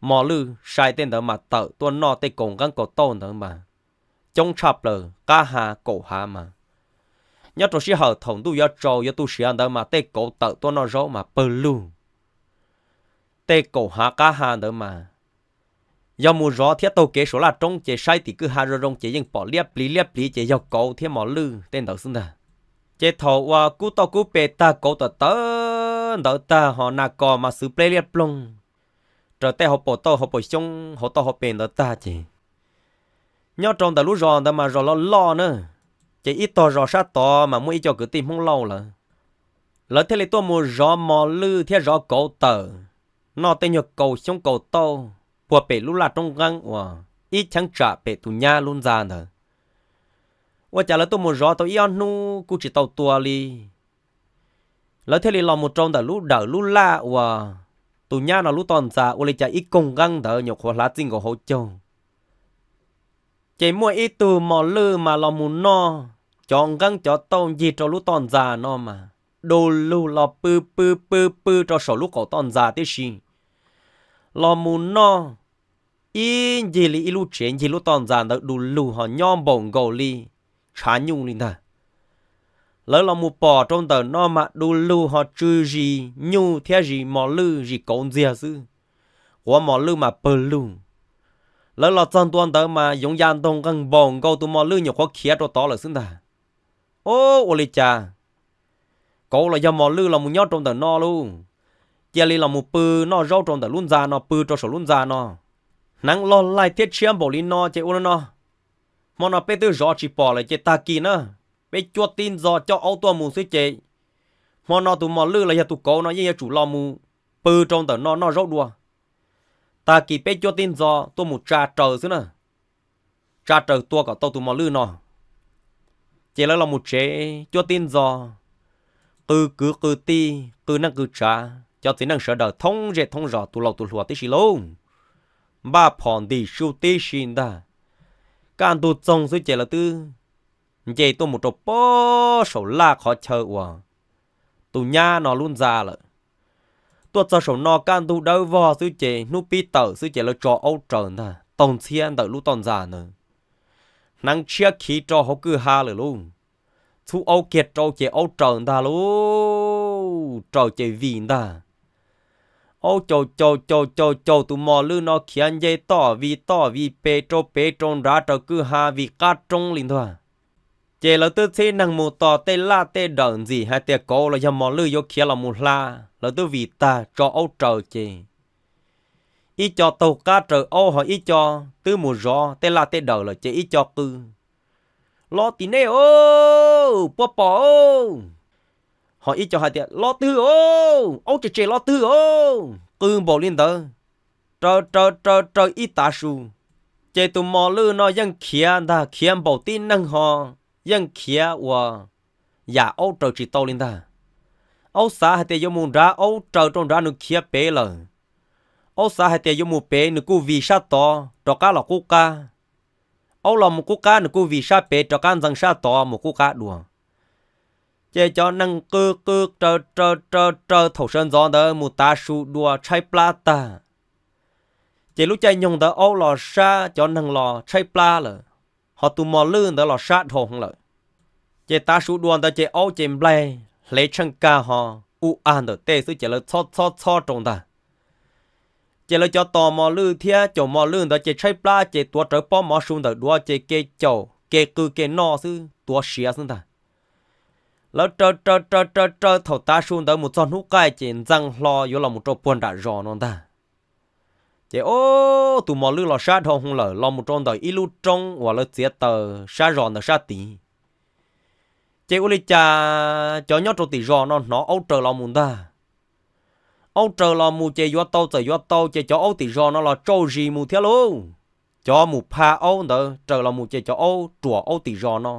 mos lwj sai tej ntawd mas tawm tuaj noj tej kaus nqeeb kaus tauj ntawd mas coob tshaj plaws, qab ha kaum hav mas. Nyob rau sij hawm thaum ntuj yuav tsaus yuav tu siav ntawd mas tej kauv tawm tuaj noj zaub mas pawg lug. Tej kaum hav qab ha ntawd mas yog mus zov thiab taug kev saum laj roob ces saib tim kwj ha zoo zoo ces yeej pom liab pliv liab pliv ces yog kauv thiab mos lwj tej ntawd xwb ntag. Ces thaum uas kub tauj kub pes tag kauv tawm tawm ntawd tag ho nas kos mas xwv pleb liab ploog raws tej hauv paus tauj hauv paus xyoob hauv tauj hauv pes ntawd tag ces nyob rau ntawm lub zos ntawd mas zos loj loj na, ces ib tog zos sab tod mas muaj ib co kwv tij Hmoob Lauj lawm. Lawv thiaj li tuaj mus zov mos lwj thiab zov kauv tawm, noj tej nyuag kaus xyoob kaus tauj puag pem lub laj roob nqeeb uas ib cheeb tsam pem tus nyab lub ntxa ntawd. Ua cas lawv tuaj mus zov tau ib ob hnub kuj tsis tau tua li. Lawv thiaj li los mus rau ntawm lub dawm lub laj uas tus nyab no lub toj ntxa ua li cas ib koog nqeeb ntawd nyuam qhuav hlav txij nkaus hauv caug. Ces muaj ib tug mos lwj mas los mus noj cov nqeeb cov tauj ncig rau lub toj ntxa no mas du lug los pw pw pw pw rau saum lub qaum toj ntxa tib si. Los mus noj ib ncig li ib lub tsev ncig lub toj ntxa ntawd du lug ho nyob npaum nkaus li tshav nyuj li ntag. Lawv los mus pom rau ntawm no mas du lug ho tsw zis nyuj thiab zis mos lwj zis kauv ntxiag xwb. Quav mos lwj mas pawg lug. Lawv los txog ntua ntawd mas yoov ya ntog nqeeg npaum nkaus tus mos lwj nyuam qhuav khiav rau tod lawm xwb ntag. Ob, ua li cas kauv los yog mos lwj los mus nyob rau ntawm no lauj? Cia li los mus pw noj zaub rau ntawm lub ntxa no, pw rau saum lub ntxa no. Hneev loj laij thiab tshiab npaum li no ces ua li no, hmo no peb twb zov tsis pom lawm ces tag kis na, peb cuab tib ntxo coj aub tuaj mus xwb ces hmo no tus mos lwj los yog tus kauv no yeej yuav tsum los mus pw rau ntawm no noj zaub dua. Tag kis peb cuab tib ntxo tuaj mus tsa raws xwb na, tsa raws tua kom tau tus mos lwj no. Ces lawv los mus tsev cuab tib ntxo, qw kwv qw tij, qw neej qw tsav, cov txiv neej sawv daws thoob zej thoob zos tus laus tus hluas tib si lauj, npaj phom ntim su tib si ntag. Kaj ntug txoog xwb ces lawv twb nce tuaj mus rau pob saum laj qhov chaw uas tus nyab no lub ntxa lawm. Tuaj txog saum no kaj ntug dawb vog xwb ces hnub pib tawm xwb ces lawv tso aub raws ntag, taug ntxhiab ntawm lub toj ntxa ntawd. Hneev tshiab khiv rau hauv kwj ha lawm lauj. Txhub aub kiag rau ces aub raws ntag lauj, raws ces vim ntag. Aub caum caum caum caum caum tus mos lwj no khiav nce toj vim toj vim pes rau pem rau nrad raws kwj ha vim qab roob li ntag. Ces lawv twb txhib neeg mus tos tej laj tej daws ntxim hais tias kauv los yog mos lwj yuav khiav los mus hla, lawv twb vim tag tso aub raws ces ib co taug qab raws aub ho ib co twb mus zov tej laj tej daws lawm ces ib co qw, Los tim nej os, puas pom os? Ho ib co hais tias, Los twg os? Aub tsem tsem los twg os? Qw npaum li ntawd, raws raws raws raws ib tav su, ces tus mos lwj no yeej khiav ntag, khiav npaum tib neeg ho yeej khiav uas yam aub raws tsis tau li ntag. Aub xav hais tias yuav mus nrad, aub raws rau nrad nws khiav pem lawm. Aub xav hais tias yuav mus pem nws kuj vim sab tod rov qab los qub qab. Aub los mus qub qab nws kuj vim sab pem rov qab ntxeev sab tod mus qub qab dua. Ces cov neeg qw qw raws raws raws raws thaum sawv ntxov ntawd mus tav su dua tshaib plab tag, ces lub caij nyoog ntawd aub los sab, cov neeg los tshaib plab lawm, ho tus mos lwj ntawd los sab dhau heev lawm. Ces tav su dua ntawd ces aub ces nplaig hle tsheej kag ho ub ag ntawm tej xwb ces lawv txhob txhob txhob rau ntag. Ces lawv cov tos mos lwj thiab caum mos lwj ntawd ces tshaib plab ces tuav rawv pob mov su ntawm duav ces ke caum ke qw ke noj xwb, tuav siav xwb ntag. Lawv raws raws raws raws raws thaum tav su ntawd mus txog hnub qaij ces ntxeev hlo yuav los mus rau puag nram zos no ntag. Ces ob, tus mos lwj los sab dhau hwv lawm, los mus rau ntawm ib lub roob uas lawv txiav taws sab zos ntawd sab tid. Ces ua li cas cov nyob rau tim zos no hnov aub raws los mus ntag. Aub raws los mus ces yuav tau txawm yuav tau ces cov aub tim zos no los tsauj zis mus thiab lauj. Cov mus pha aub ntawd raws los mus ces cov aub ruam aub tim zos no,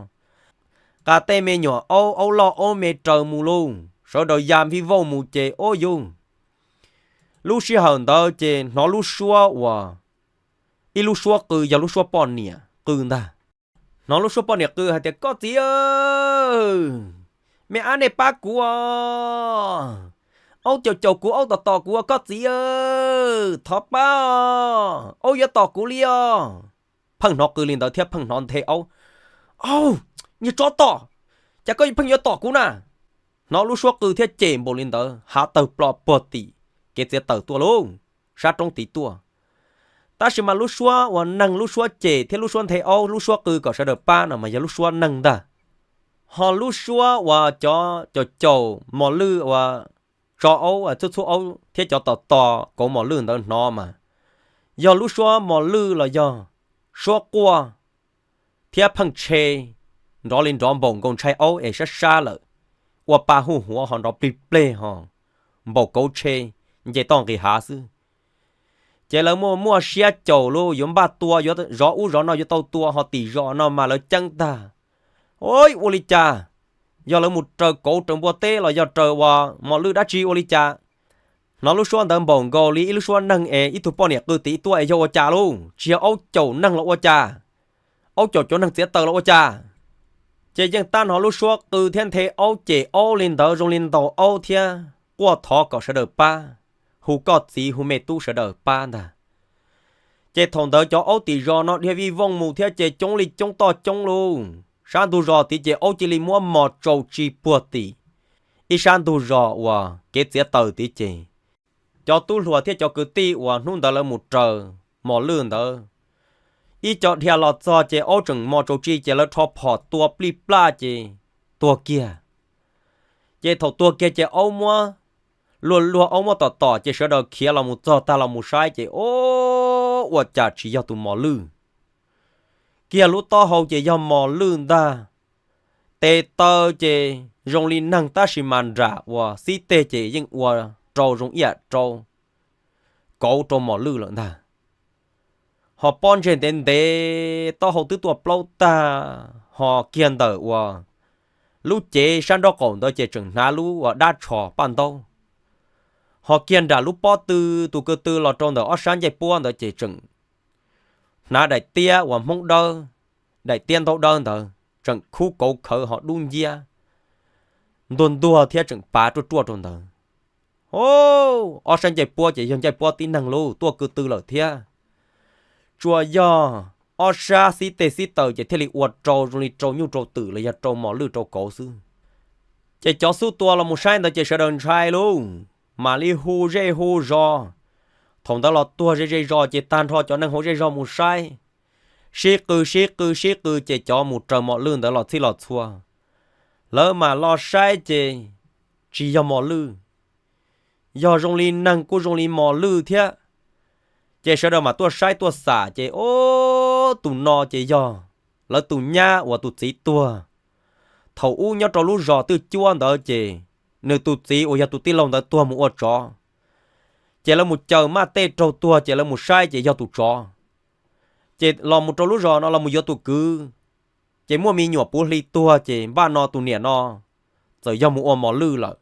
qas tej me nyuam aub, aub loj aub me raws mus lauj, sawv daws ya vij vauj mus ces ob yug. Lub sij hawm ntawd ces hnov lub suab uas ib lub suab qw yog lub suab poj niam qw ntag. Hnov lub suab poj niam qw hais tias, Koj txiv, me ab nej pab kuv os, aub caum caum kuv, aub tom tom kuv, koj txiv, thov pab os, aub yuav tom kuv li os. pheej hnov qw li ntawd thiab pheej hnov nthe aub. Au, niag tsov tom, cas koj pheej yuav tom kuv na? Hnov lub suab qw thiab cem npaum li ntawd, hav tawg plho puag tim kev txiav taws tuaj lauj, sab roob tid tuaj. Tab sis mas lub suab uas neeg lub suab cem thiab lub suab nthe aub lub suab qw kom sawv daws pab no mas yog lub suab neeg ntag. Ho lub suab uas cov caum caum mos lwj uas tso aub txhub txhub aub thiab cov tom tos kauv mos lwj ntawd hnov mas yog lub suab mos lwj los yog suab quaj thiab pheej tshe nrov li nrov npaum nkaus ntshai aub es sab sab lawm, ua pa hu huav ho nrov plig pleg ho npaum kauv tshe nce toj nqis hav xwb. Ces lawv muaj muaj siab caum lauj, yuav npaj tua, yuav zov ub zov no, yuav tau tua ho tim zos no mas lawv ceeb tag. Ua li cas yog lawv mus raws kauv raws npua teb los yog raws uas mos lwj dab tsi ua li cas? Hnov lub suab ntawd npaum nkaus li ib lub suab neeg es ib tug poj niam qw tid tuaj es yog ua cas lauj? Tsis yog aub caum neeg los ua cas? Aub caum cov neeg txiav taws los ua cas? Ces yeej tab hnov lub suab qw thiab nthe aub cem aub li ntawd zoo li ntaus aub thiab quaj thov kom sawv daws pab, hu koj txiv hu me tub sawv daws pab ntag. Ces thaum ntawd cov aub tim zos no dhia vij vooj mus thiab ces coob li coob toj coob lauj. Sab ntug zos tid ces aub cia li muab mos tsau tsi puag tim ib sab ntug zos uas kev txiav taws tid ces cov tub hluas thiab cov kwv tij uas hnub ntawd lawv mus raws mos lwj ntawd, ib co dhia los txog ces aub tseem mos tsau tsi ces lawv rho phom tua plij plaj ces tuag kiag. Ces thaum tuag kiag ces aub muab luag luag aub muab tom tom ces sawv daws khiav los mus txog tag los mus saib ces o, ua cas tsis yog tus mos lwj. Kiag lub taub hau ces yog mos lwj ntag. Tes taw ces zoo li neeg tab sis mas nram uas xib teg ces yeej ua rau zoo ib yam rau kauv rau mos lwj lawm ntag. Ho pob ntseg ntev ntev taub hau twb tuaj plaub tag, ho kiag ntawm uas lub cev sab nraub qaum ntawd ces tseem hnav lub uas dab tsho paj ntaub. Ho kiag nram lub pob tw, tus ko tw los rau ntawm ob sab ncej puab ntawd ces tseem hnav daim tiab uas hmoob dawb, daim tiab ntaub dawb ntawd tseem khub kauv khawv ho dub nciab ntuag ntuag thiab tseem pav ruaj ruaj rau ntawd. O, ob sab ncej puab ces yog ncej puab tib neeg lauj, tuaj ko tw lawm thiab. Tsuas yog ob sab xib teg xib taws ces thiaj li ua rau zoo li rau nyuj rau twm los yog rau mos lwj rau kauv xwb. Ces cov xub tua los mus saib ntawd ces sawv daws ntshai lauj, mam li hu zej hu zos. Thaum ntawd los tuag ze ze zos ces tag nrho cov neeg hauv zej zog mus saib, sib qw sib qw sib qw ces cov mus raws mos lwj ntawd los txhij los txhua, lawv mam los saib ces tsis yog mos lwj, yog zoo li neeg kuj zoo li mos lwj thiab. Ces sawv daws mam tuaj saib tuaj xam ces o, tus no ces yog lawv tus nyab uas tus txiv tuag. Thaum ub nyob rau lub zos twj cuab ntawd ces nws tus txiv uas yog tus tij laug ntawd tuag mus ua tsov. Ces lawv mus caws maj tej raug tuag ces lawv mus saib ces yog tus tsov. Ces los mus rau lub zos no los mus yuav tus kwv, ces muaj me nyuam puv hli tuag ces npaj no tus niam no txawm yog mus ua mos lwj lawm.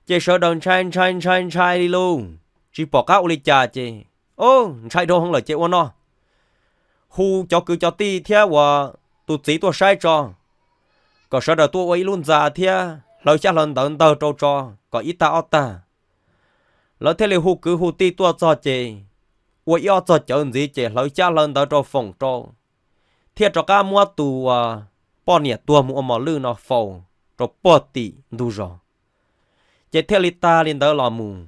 Ces sawv daws ntshai ntshai ntshai ntshai li lauj, tsis pom qab ua li cas ces, o, ntshai dhau heev lawm ces ua no, hu cov kwv cov tij thiab uas tus txiv tuaj saib tso, kom sawv daws tuaj ua ib lub ntxa thiab hlawv xyab hlawv ntawv ntawg rau tso kom ib tag ob tag. Lawv thiaj li hu kwv hu tij tuaj txog ces ua ib ob txog cawv ntxiv ces hlawv xyab hlawv ntawv rau foom rau, thiaj rov qab muab tus uas poj niam tuag mus ua mos lwj no faus rau puag tim ntug zos. Ces thiaj li tag li ntawd los mus.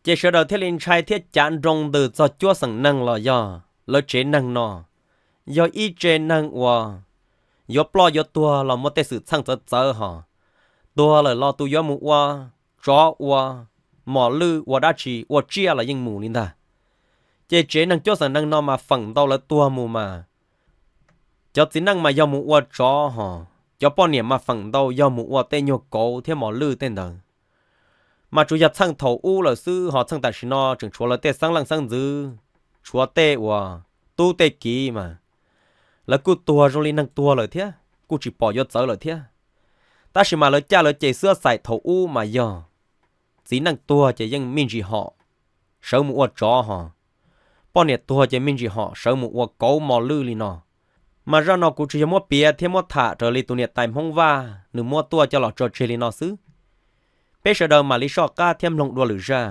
Ces sawv daws thiaj li ntshai thiab cav nroo ntws txog cuab xeem neeg los yog lawv tsev neeg no, yog ib tsev neeg uas yuav ploj yuav tuag los muaj tej xwm txheej txawv txawv hos. Tuag lawm los tus yuav mus ua tsov ua mos lwj ua dab tsi ua tsiaj los yeej mus li ntag. Ces tsev neeg cuab xeem neeg no mas feem ntau lawv tuag mus mas cov txiv neej mas yog mus ua tsov hos cov poj niam mas feem ntau yog mus ua tej nyuag kauv thiab mos lwj tej ntawd. Mas tsuas yog txheej thaum ub lawm xwb, ho txheej tam sim no tseem tshuav lawv tej xeeb leej xeeb ntxwv, tshuav tej uas tub tej kiv mas lawv kuj tuag zoo li neeg tuag lawm thiab, kuj tsis pom yuav txawv lawm thiab. Tab sis mas lawv caj lawv ces xwb xaim thaum ub mas yog txiv neej tuag ces yeej me ntsis hom sawv mus ua tsov hos, poj niam tuag ces me ntsis hom sawv mus ua kauv mos lwj li no. Mas zaj no kuv tsuas yog muab piav thiab muab tham raws li tus niam tais Hmoob Vaj nws muab tuaj coj los tso tseg li no xwb. Peb sawv daws mam li soj qab thiab mloog dua lwm zaj.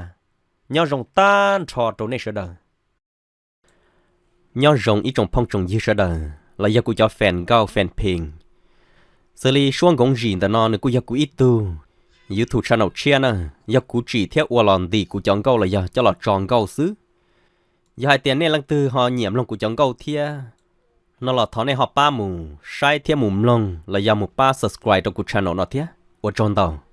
Nyob zoo tag nrho rau nej sawv daws. Nyob zoo ib tsoom phooj tsoom ywg sawv daws los yog kuv cov fan nkauj fan pheej. Xws li suab nkoov zim ntawm no nws kuj yog kuv ib tug YouTube channel tshiab na, yog kuv tsim thiab ua los ntim kuv cov nkauj los yog coj los tso nkauj xwb. Yog hais tias nej leej twg ho nyiam mloog kuv cov nkauj thiab no los thov nej ho pab mus saib thiab mus mloog los yog mus pab subscribe rau kuv channel no thiab. Ua tsaug ntau.